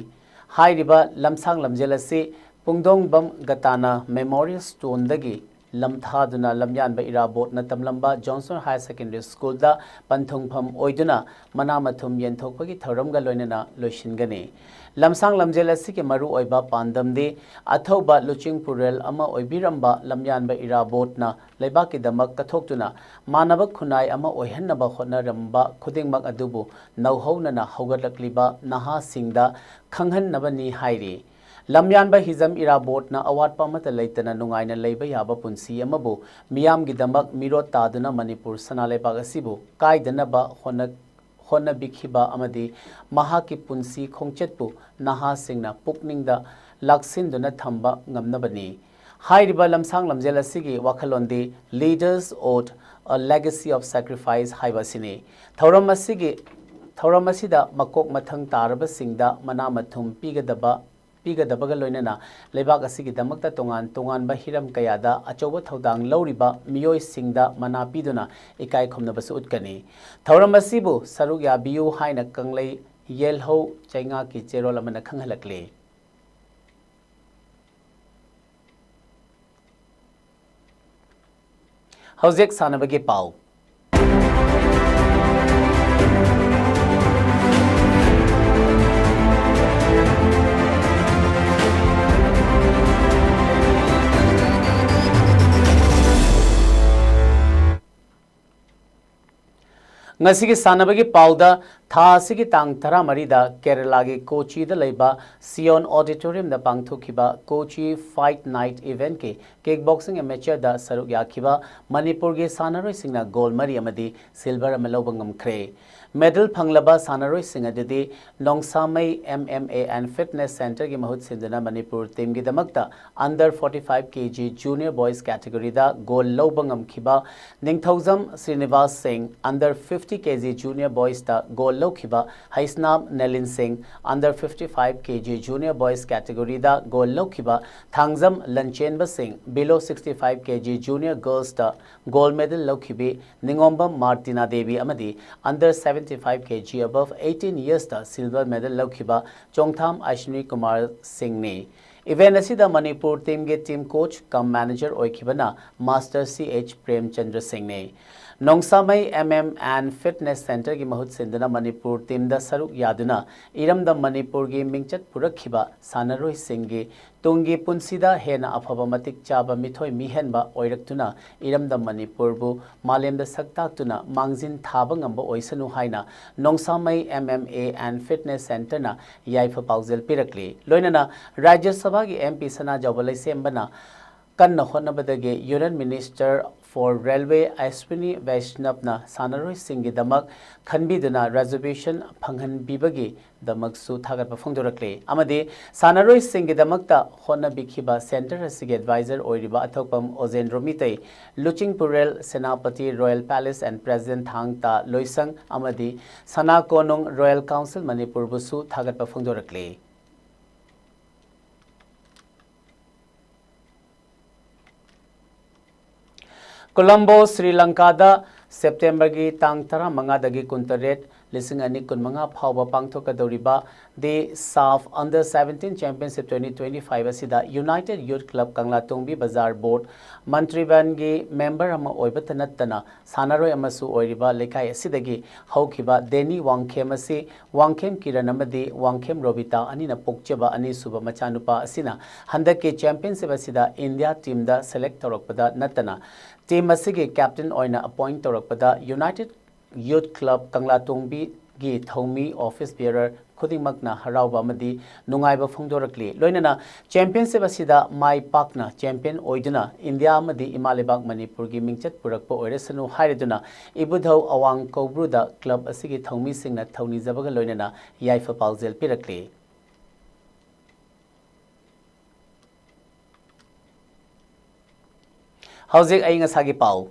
ꯍꯥꯏꯔꯤꯕ ꯂꯝꯁꯥꯡ ꯂꯝꯖꯦꯜ ꯑꯁꯤ ꯄꯨꯡꯗꯣꯡꯕꯝ ꯒꯇꯥꯅ ꯃꯦꯃꯣꯔꯤꯌꯦꯜ ꯁ꯭ꯇꯣꯟꯗꯒꯤ ꯂꯝꯊꯥꯗꯨꯅ ꯂꯝꯌꯥꯟꯕ ꯏꯔꯥꯕꯣꯠꯅ ꯇꯝꯂꯝꯕ ꯖꯣꯟꯁꯟ ꯍꯥꯌꯔ ꯁꯦꯀꯦꯟꯗꯔꯤ ꯁ꯭ꯀꯨꯜꯗ ꯄꯟꯊꯨꯡꯐꯝ ꯑꯣꯏꯗꯨꯅ ꯃꯅꯥ ꯃꯊꯨꯝ ꯌꯦꯟꯊꯣꯛꯄꯒꯤ ꯊꯧꯔꯝꯒ ꯂꯣꯏꯅꯅ ꯂꯣꯏꯁꯤꯟꯒꯅꯤ꯫ ꯂꯝꯁꯥꯡ ꯂꯝꯖꯦꯜ ꯑꯁꯤꯒꯤ ꯃꯔꯨꯑꯣꯏꯕ ꯄꯥꯟꯗꯝꯗꯤ ꯑꯊꯧꯕ ꯂꯨꯆꯤꯡ ꯄꯨꯔꯦꯜ ꯑꯃ ꯑꯣꯏꯕꯤꯔꯝꯕ ꯂꯝꯌꯥꯟꯕ ꯏꯔꯥꯕꯣꯠꯅ ꯂꯩꯕꯥꯛꯀꯤꯗꯃꯛ ꯀꯠꯊꯣꯛꯇꯨꯅ ꯃꯥꯟꯅꯕ ꯈꯨꯟꯅꯥꯏ ꯑꯃ ꯑꯣꯏꯍꯟꯅꯕ ꯍꯣꯠꯅꯔꯝꯕ ꯈꯨꯗꯤꯡꯃꯛ ꯑꯗꯨꯕꯨ ꯅꯧꯍꯧꯅꯅ ꯍꯧꯒꯠꯂꯛꯂꯤꯕ ꯅꯍꯥꯁꯤꯡꯗ ꯈꯪꯍꯟꯅꯕꯅꯤ ꯍꯥꯏꯔꯤ꯫ ꯂꯝꯌꯥꯟꯕ ꯍꯤꯖꯝ ꯏꯔꯥꯕꯣꯠꯅ ꯑꯋꯥꯠꯄ ꯑꯃꯠꯇ ꯂꯩꯇꯅ ꯅꯨꯡꯉꯥꯏꯅ ꯂꯩꯕ ꯌꯥꯕ ꯄꯨꯟꯁꯤ ꯑꯃꯕꯨ ꯃꯤꯌꯥꯝꯒꯤꯗꯃꯛ ꯃꯤꯔꯣꯠ ꯇꯥꯗꯨꯅ ꯃꯅꯤꯄꯨꯔ ꯁꯅꯥ ꯂꯩꯕꯥꯛ ꯑꯁꯤꯕꯨ ꯀꯥꯏꯗꯅꯕ ꯍꯣꯠꯅ-, ꯍꯣꯠꯅꯕꯤꯈꯤꯕ ꯑꯃꯗꯤ ꯃꯍꯥꯛꯀꯤ ꯄꯨꯟꯁꯤ ꯈꯣꯡꯆꯠꯄꯨ ꯅꯍꯥꯁꯤꯡꯅ ꯄꯨꯛꯅꯤꯡꯗ ꯂꯥꯛꯁꯤꯟꯗꯨꯅ ꯊꯝꯕ ꯉꯝꯅꯕꯅꯤ꯫ ꯍꯥꯏꯔꯤꯕ ꯂꯝꯁꯥꯡ ꯂꯝꯖꯦꯜ ꯑꯁꯤꯒꯤ ꯋꯥꯈꯜꯂꯣꯟꯗꯤ Leaders Ode, A Legacy of Sacrifice ꯍꯥꯏꯕ ꯑꯁꯤꯅꯤ꯫ ꯊꯧꯔꯝ ꯑꯁꯤꯒꯤ, ꯊꯧꯔꯝ ꯑꯁꯤꯗ ꯃꯀꯣꯛ ꯃꯊꯪ ꯇꯥꯔꯕꯁꯤꯡꯗ ꯃꯅꯥ ꯃꯊꯨꯝ ꯄꯤꯒꯗꯕ ꯄꯤꯒꯗꯕꯒ ꯂꯣꯏꯅꯅ ꯂꯩꯕꯥꯛ ꯑꯁꯤꯒꯤꯗꯃꯛꯇ ꯇꯣꯉꯥꯟ ꯇꯣꯉꯥꯟꯕ ꯍꯤꯔꯝ ꯀꯌꯥꯗ ꯑꯆꯧꯕ ꯊꯧꯗꯥꯡ ꯂꯧꯔꯤꯕ ꯃꯤꯑꯣꯏꯁꯤꯡꯗ ꯃꯅꯥ ꯄꯤꯗꯨꯅ ꯏꯀꯥꯏ ꯈꯨꯝꯅꯕꯁꯨ ꯎꯠꯀꯅꯤ꯫ ꯊꯧꯔꯝ ꯑꯁꯤꯕꯨ ꯁꯔꯨꯛ ꯌꯥꯕꯤꯌꯨ ꯍꯥꯏꯅ ꯀꯪꯂꯩ ꯌꯦꯜꯍꯧ ꯆꯩꯉꯥꯛꯀꯤ ꯆꯦꯔꯣꯜ ꯑꯃꯅ ꯈꯪꯍꯜꯂꯛꯂꯤ꯫ ꯍꯧꯖꯤꯛ ꯁꯥꯟꯅꯕꯒꯤ ꯄꯥꯎ꯫ ꯉꯁꯤꯒꯤ ꯁꯥꯟꯅꯕꯒꯤ ꯄꯥꯎꯗ, ꯊꯥ ꯑꯁꯤꯒꯤ ꯇꯥꯡ ꯇꯔꯥꯃꯔꯤꯗ ꯀꯦꯔꯂꯥꯒꯤ ꯀꯣꯆꯤꯗ ꯂꯩꯕ ꯁꯤꯌꯣꯟ ꯑꯣꯗꯤꯇꯣꯔꯤꯌꯝꯗ ꯄꯥꯡꯊꯣꯛꯈꯤꯕ ꯀꯣꯆꯤ ꯐꯥꯏꯠ ꯅꯥꯏꯠ ꯏꯚꯦꯟꯠꯀꯤ ꯀꯤꯛ ꯕꯣꯛꯁꯤꯡ ꯑꯦꯃꯦꯆꯔꯗ ꯁꯔꯨꯛ ꯌꯥꯈꯤꯕ ꯃꯅꯤꯄꯨꯔꯒꯤ ꯁꯥꯟꯅꯔꯣꯏꯁꯤꯡꯅ ꯒꯣꯜ ꯃꯔꯤ ꯑꯃꯗꯤ ꯁꯤꯜꯚꯔ ꯑꯃ ꯂꯧꯕ ꯉꯝꯈ꯭ꯔꯦ꯫ ꯃꯦꯗꯜ ꯐꯪꯂꯕ ꯁꯥꯟꯅꯔꯣꯏꯁꯤꯡ ꯑꯗꯨꯗꯤ Nongsamei M M A N fitness ꯁꯦꯟꯇꯔꯒꯤ ꯃꯍꯨꯠ ꯁꯤꯟꯗꯨꯅ ꯃꯅꯤꯄꯨꯔ ꯇꯤꯝꯒꯤꯗꯃꯛꯇ under forty five K G junior boys categoryꯗ ꯒꯣꯜ ꯂꯧꯕ ꯉꯝꯈꯤꯕ ꯅꯤꯡꯊꯧꯖꯝ ꯁ꯭ꯔꯤꯅꯤꯕꯥꯁ ꯁꯤꯡ, under fifty K G junior boysꯇ ꯒꯣꯜ ꯂꯧꯈꯤꯕ ꯍꯩꯁꯅꯥꯝ ꯅꯦꯂꯤꯟ ꯁꯤꯡ, under fifty five K G junior boys categoryꯗ ꯒꯣꯜ ꯂꯧꯈꯤꯕ ꯊꯥꯡꯖꯝ ꯂꯟꯆꯦꯟꯕ ꯁꯤꯡ, below sixty five K G junior girlsꯇ ꯒꯣꯜ ꯃꯦꯗꯜ ꯂꯧꯈꯤꯕꯤ ꯅꯤꯉꯣꯝꯕꯝ ꯃꯥꯔꯇꯤꯅꯥ ꯗꯦꯕꯤ ꯑꯃꯗꯤ under seventy five K G above eighteen yearsꯇ ꯁꯤꯜꯚꯔ ꯃꯦꯗꯜ ꯂꯧꯈꯤꯕ ꯆꯣꯡꯊꯥꯝ ꯑꯁ꯭ꯋꯤꯅꯤ ꯀꯨꯃꯥꯔ ꯁꯤꯡꯅꯤ꯫ ꯏꯚꯦꯟꯠ ꯑꯁꯤꯗ ꯃꯅꯤꯄꯨꯔ ꯇꯤꯝꯒꯤ ꯇꯤꯝ ꯀꯣꯆ ꯀꯝ ꯃꯦꯅꯦꯖꯔ ꯑꯣꯏꯈꯤꯕꯅ ꯃꯥꯁꯇꯔ ꯁꯤ ꯑꯩꯆ ꯄ꯭ꯔꯦꯝꯆꯟꯗ꯭ꯔ ꯁꯤꯡꯅꯤ꯫ Nongsamei M M N fitness ꯁꯦꯟꯇꯔꯒꯤ ꯃꯍꯨꯠ ꯁꯤꯟꯗꯨꯅ ꯃꯅꯤꯄꯨꯔ ꯇꯤꯝꯗ ꯁꯔꯨꯛ ꯌꯥꯗꯨꯅ ꯏꯔꯝꯗꯝ ꯃꯅꯤꯄꯨꯔꯒꯤ ꯃꯤꯡꯆꯠ ꯄꯨꯔꯛꯈꯤꯕ ꯁꯥꯟꯅꯔꯣꯏꯁꯤꯡꯒꯤ ꯇꯨꯡꯒꯤ ꯄꯨꯟꯁꯤꯗ ꯍꯦꯟꯅ ꯑꯐꯕ ꯃꯇꯤꯛ ꯆꯥꯕ ꯃꯤꯊꯣꯏ ꯃꯤꯍꯦꯟꯕ ꯑꯣꯏꯔꯛꯇꯨꯅ ꯏꯔꯝꯗꯝ ꯃꯅꯤꯄꯨꯔꯕꯨ ꯃꯥꯂꯦꯝꯗ ꯁꯛ ꯇꯥꯛꯇꯨꯅ ꯃꯥꯡꯖꯤꯟ ꯊꯥꯕ ꯉꯝꯕ ꯑꯣꯏꯁꯅꯨ ꯍꯥꯏꯅ Nongsamei M M A N fitness ꯁꯦꯟꯇꯔꯅ ꯌꯥꯏꯐ ꯄꯥꯎꯖꯦꯜ ꯄꯤꯔꯛꯂꯤ꯫ ꯂꯣꯏꯅꯅ ꯔꯥꯖ꯭ꯌ ꯁꯚꯥꯒꯤ ꯑꯦꯝ ꯄꯤ ꯁꯅꯥꯖꯥꯎꯕ ꯂꯩꯁꯦꯝꯕꯅ ꯀꯟꯅ ꯍꯣꯠꯅꯕꯗꯒꯤ Union Minister for Railway Ashwini ꯕꯩꯁꯅꯕꯅ ꯁꯥꯟꯅꯔꯣꯏꯁꯤꯡꯒꯤꯗꯃꯛ ꯈꯟꯕꯤꯗꯨꯅ ꯔꯤꯖꯔꯕꯦꯁꯟ ꯐꯪꯍꯟꯕꯤꯕꯒꯤꯗꯃꯛꯁꯨ ꯊꯥꯒꯠꯄ ꯐꯣꯡꯗꯣꯔꯛꯂꯤ꯫ ꯑꯃꯗꯤ ꯁꯥꯟꯅꯔꯣꯏꯁꯤꯡꯒꯤꯗꯃꯛꯇ ꯍꯣꯠꯅꯕꯤꯈꯤꯕ ꯁꯦꯟꯇꯔ ꯑꯁꯤꯒꯤ ꯑꯦꯗꯚꯥꯏꯖꯔ ꯑꯣꯏꯔꯤꯕ ꯑꯊꯣꯛꯄꯝ ꯑꯣꯖꯦꯟꯗ꯭ꯔꯣ ꯃꯤꯇꯩ, ꯂꯨꯆꯤꯡꯄꯨꯔꯦꯜ Senapati royal palace N president ꯊꯥꯡ ꯇꯥ ꯂꯣꯏꯁꯪ ꯑꯃꯗꯤ ꯁꯅꯥ ꯀꯣꯅꯨꯡ ꯔꯣꯌꯦꯜ ꯀꯥꯎꯟꯁꯤꯜ ꯃꯅꯤꯄꯨꯔꯕꯨꯁꯨ ꯊꯥꯒꯠꯄ ꯐꯣꯡꯗꯣꯔꯛꯂꯤ꯫ ꯀꯣꯂꯝꯕꯣ, ꯁ꯭ꯔꯤ ꯂꯪꯀꯥꯗ ꯁꯦꯞꯇꯦꯝꯕꯔꯒꯤ ꯇꯥꯡ ꯇꯔꯥꯃꯉꯥꯗꯒꯤ ꯀꯨꯟꯇꯔꯦꯠ, ꯂꯤꯁꯤꯡ ꯑꯅꯤ ꯀꯨꯟꯃꯉꯥ ꯐꯥꯎꯕ ꯄꯥꯡꯊꯣꯛꯀꯗꯧꯔꯤꯕ the SAFF under seventeen championship twenty twenty five ꯑꯁꯤꯗ united youth club Kanglatongbi Bazar board ꯃꯟꯇ꯭ꯔꯤꯕꯟꯒꯤ member ꯑꯃ ꯑꯣꯏꯕꯇ ꯅꯠꯇꯅ ꯁꯥꯟꯅꯔꯣꯏ ꯑꯃꯁꯨ ꯑꯣꯏꯔꯤꯕ ꯂꯩꯀꯥꯏ ꯑꯁꯤꯗꯒꯤ ꯍꯧꯈꯤꯕ ꯗꯦꯅꯤ ꯋꯥꯡꯈꯦꯝ ꯑꯁꯤ ꯋꯥꯡꯈꯦꯝ ꯀꯤꯔꯟ ꯑꯃꯗꯤ ꯋꯥꯡꯈꯦꯝ ꯔꯣꯕꯤꯇꯥ ꯑꯅꯤꯅ ꯄꯣꯛꯆꯕ ꯑꯅꯤꯁꯨꯕ ꯃꯆꯥꯅꯨꯄꯥ ꯑꯁꯤꯅ ꯍꯟꯗꯛꯀꯤ ꯆꯦꯝꯄꯤꯌꯟꯁꯤꯞ ꯑꯁꯤꯗ ꯏꯟꯗꯤꯌꯥ ꯇꯤꯝꯗ ꯁꯦꯂꯦꯛ ꯇꯧꯔꯛꯄꯗ ꯅꯠꯇꯅ ꯇꯤꯝ ꯑꯁꯤꯒꯤ ꯀꯦꯞꯇꯦꯟ ꯑꯣꯏꯅ ꯑꯦꯄꯣꯏꯟ ꯇꯧꯔꯛꯄꯗ ꯌꯨꯅꯥꯏꯇꯦꯗ ꯌꯨꯊ ꯀ꯭ꯂꯕ ꯀꯪꯂꯥꯇꯣꯡꯕꯤꯒꯤ ꯊꯧꯃꯤ, ꯑꯣꯐꯤꯁ ꯕꯤꯌꯔꯔ ꯈꯨꯗꯤꯡꯃꯛꯅ ꯍꯔꯥꯎꯕ ꯑꯃꯗꯤ ꯅꯨꯡꯉꯥꯏꯕ ꯐꯣꯡꯗꯣꯔꯛꯂꯤ꯫ ꯂꯣꯏꯅꯅ ꯆꯦꯝꯄꯤꯌꯟꯁꯤꯞ ꯑꯁꯤꯗ ꯃꯥꯏ ꯄꯥꯛꯅ ꯆꯦꯝꯄꯤꯌꯟ ꯑꯣꯏꯗꯨꯅ ꯏꯟꯗꯤꯌꯥ ꯑꯃꯗꯤ ꯏꯃꯥ ꯂꯩꯕꯥꯛ ꯃꯅꯤꯄꯨꯔꯒꯤ ꯃꯤꯡꯆꯠ ꯄꯨꯔꯛꯄ ꯑꯣꯏꯔꯁꯅꯨ ꯍꯥꯏꯔꯗꯨꯅ ꯏꯕꯨꯙꯧ ꯑꯋꯥꯡ ꯀꯧꯕ꯭ꯔꯨꯗ ꯀ꯭ꯂꯕ ꯑꯁꯤꯒꯤ ꯊꯧꯃꯤꯁꯤꯡꯅ ꯊꯧꯅꯤꯖꯕꯒ ꯂꯣꯏꯅꯅ ꯌꯥꯏꯐ ꯄꯥꯎꯖꯦꯜ ꯄꯤꯔꯛꯂꯤ꯫ ꯍꯧꯖꯤꯛ ꯑꯏꯪ ꯑꯁꯥꯒꯤ ꯄꯥꯎ꯫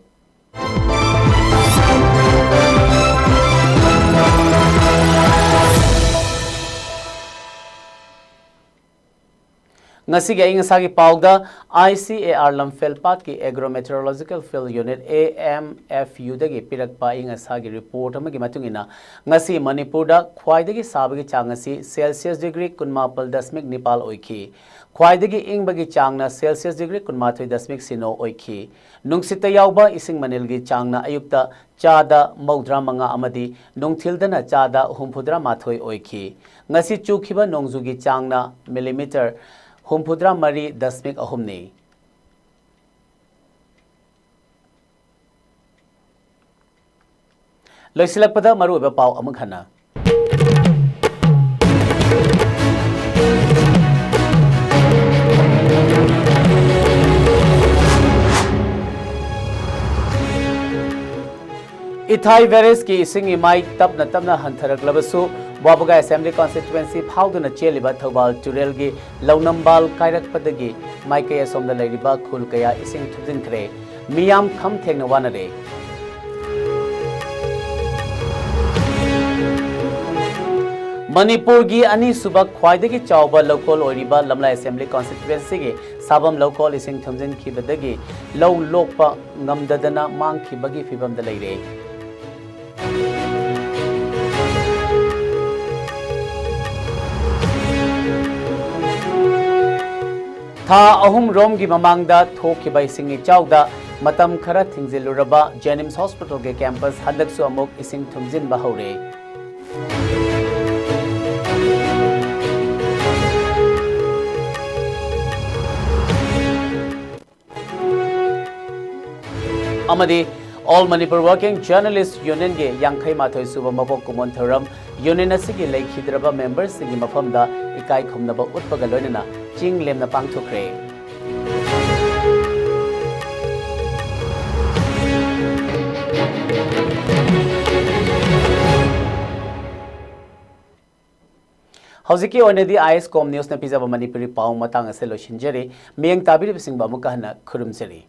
ꯉꯁꯤꯒꯤ ꯑꯏꯪ ꯑꯁꯥꯒꯤ ꯄꯥꯎꯗ, ꯑꯥꯏ ꯁꯤ ꯑꯦ ꯑꯥꯔ ꯂꯝꯐꯦꯜ ꯄꯥꯠꯀꯤ agro meteorological field unit, A M F ꯌꯨꯗꯒꯤ ꯄꯤꯔꯛꯄ ꯑꯏꯪ ꯑꯁꯥꯒꯤ ꯔꯤꯄꯣꯔꯠ ꯑꯃꯒꯤ ꯃꯇꯨꯡ ꯏꯟꯅ, ꯉꯁꯤ ꯃꯅꯤꯄꯨꯔꯗ ꯈ꯭ꯋꯥꯏꯗꯒꯤ ꯁꯥꯕꯒꯤ ꯆꯥꯡ ꯑꯁꯤ ꯁꯦꯜꯁꯤꯌꯁ ꯗꯤꯒ꯭ꯔꯤ ꯀꯨꯟꯃꯥꯄꯜ ꯗꯁꯃꯤꯛ ꯅꯤꯄꯥꯜ ꯑꯣꯏꯈꯤ꯫ ꯈ꯭ꯋꯥꯏꯗꯒꯤ ꯏꯪꯕꯒꯤ ꯆꯥꯡꯅ ꯁꯦꯜꯁꯤꯌꯁ ꯗꯤꯒ꯭ꯔꯤ ꯀꯨꯟꯃꯥꯊꯣꯏ ꯗꯁꯃꯤꯛ ꯁꯤꯅꯣ ꯑꯣꯏꯈꯤ꯫ ꯅꯨꯡꯁꯤꯠꯇ ꯌꯥꯎꯕ ꯏꯁꯤꯡ ꯃꯅꯤꯜꯒꯤ ꯆꯥꯡꯅ ꯑꯌꯨꯛꯇ ꯆꯥꯗ ꯃꯧꯗ꯭ꯔꯥ ꯃꯉꯥ ꯑꯃꯗꯤ ꯅꯨꯡꯊꯤꯜꯗꯅ ꯆꯥꯗ ꯍꯨꯝꯐꯨꯇꯔꯥ ꯃꯥꯊꯣꯏ ꯑꯣꯏꯈꯤ꯫ ꯉꯁꯤ ꯆꯨꯈꯤꯕ ꯅꯣꯡꯖꯨꯒꯤ ꯆꯥꯡꯅ ꯃꯤꯂꯤꯃꯤꯇꯔ ꯍꯨꯝꯐꯨꯇꯔꯥ ꯃꯔꯤ ꯗꯁꯃꯤꯛ ꯑꯍꯨꯝꯅꯤ꯫ ꯂꯣꯏꯁꯤꯜꯂꯛꯄꯗ ꯃꯔꯨꯑꯣꯏꯕ ꯄꯥꯎ ꯑꯃꯨꯛ ꯍꯟꯅ꯫ ꯏꯊꯥꯏ ꯕꯦꯔꯦꯖꯀꯤ ꯏꯁꯤꯡ ꯏꯃꯥꯏ ꯇꯞꯅ ꯇꯞꯅ ꯍꯟꯊꯔꯛꯂꯕꯁꯨ, ꯋꯥꯕꯒꯥꯏ ꯑꯦꯁꯦꯝꯕ꯭ꯂꯤ ꯀꯣꯟꯁꯇꯤꯇ꯭ꯋꯦꯟꯁꯤ ꯐꯥꯎꯗꯨꯅ ꯆꯦꯜꯂꯤꯕ ꯊꯧꯕꯥꯜ ꯇꯨꯔꯦꯜꯒꯤ ꯂꯧꯅꯝꯕꯥꯜ ꯀꯥꯏꯔꯛꯄꯗꯒꯤ ꯃꯥꯏꯀꯩ ꯑꯁꯣꯝꯗ ꯂꯩꯔꯤꯕ ꯈꯨꯜ ꯀꯌꯥ ꯏꯁꯤꯡ ꯊꯨꯝꯖꯤꯟꯈ꯭ꯔꯦ꯫ ꯃꯤꯌꯥꯝ ꯈꯝ ꯊꯦꯡꯅ ꯋꯥꯅꯔꯦ꯫ ꯃꯅꯤꯄꯨꯔꯒꯤ ꯑꯅꯤꯁꯨꯕ ꯈ꯭ꯋꯥꯏꯗꯒꯤ ꯆꯥꯎꯕ ꯂꯧꯀꯣꯜ ꯑꯣꯏꯔꯤꯕ ꯂꯝꯂꯥꯏ ꯑꯦꯁꯦꯝꯕ꯭ꯂꯤ ꯀꯣꯟꯁꯇꯤꯇ꯭ꯋꯦꯟꯁꯤꯒꯤ ꯊꯥꯕꯝ ꯂꯧꯀꯣꯜ ꯏꯁꯤꯡ ꯊꯨꯝꯖꯤꯟꯈꯤꯕꯗꯒꯤ ꯂꯧ ꯂꯣꯛꯄ ꯉꯝꯗꯗꯅ ꯃꯥꯡꯈꯤꯕꯒꯤ ꯐꯤꯕꯝꯗ ꯂꯩꯔꯦ꯫ ꯊꯥ ꯑꯍꯨꯝ ꯔꯣꯝꯒꯤ ꯃꯃꯥꯡꯗ ꯊꯣꯛꯈꯤꯕ ꯏꯁꯤꯡ ꯏꯆꯥꯎꯗ ꯃꯇꯝ ꯈꯔ ꯊꯤꯡꯖꯤꯜꯂꯨꯔꯕ ꯖꯦꯅꯤꯝꯁ ꯍꯣꯁꯄꯤꯇꯥꯜꯒꯤ ꯀꯦꯝꯄꯁ ꯍꯟꯗꯛꯁꯨ ꯑꯃꯨꯛ ꯏꯁꯤꯡ ꯊꯨꯝꯖꯤꯟꯕ ꯍꯧꯔꯦ꯫ ꯑꯃꯗꯤ All Manipur Working Journalist Unionꯒꯤ ꯌꯥꯡꯈꯩ ꯃꯥꯊꯣꯏ ꯁꯨꯕ ꯃꯄꯣꯛ ꯀꯨꯝꯑꯣꯟ ꯊꯧꯔꯝ, ꯌꯨꯅꯤꯌꯟ ꯑꯁꯤꯒꯤ ꯂꯩꯈꯤꯗ꯭ꯔꯕ ꯃꯦꯝꯕꯔꯁꯤꯡꯒꯤ ꯃꯐꯝꯗ ꯏꯀꯥꯏ ꯈꯨꯝꯅꯕ ꯎꯠꯄꯒ ꯂꯣꯏꯅꯅ ꯆꯤꯡ ꯂꯦꯝꯅ ꯄꯥꯡꯊꯣꯛꯈ꯭ꯔꯦ꯫ ꯍꯧꯖꯤꯛꯀꯤ ꯑꯣꯏꯅꯗꯤ ꯑꯥꯏ ꯑꯦꯁ ꯀꯣꯝ ꯅ꯭ꯌꯨꯁꯅ ꯄꯤꯖꯕ ꯃꯅꯤꯄꯨꯔꯤ ꯄꯥꯎ ꯃꯇꯥꯡ ꯑꯁꯤ ꯂꯣꯏꯁꯤꯟꯖꯔꯤ꯫ ꯃꯤꯠꯌꯦꯡ ꯇꯥꯕꯤꯔꯤꯕꯁꯤꯡꯕꯨ ꯑꯃꯨꯛꯀ ꯍꯟꯅ ꯈꯨꯔꯨꯝꯖꯔꯤ꯫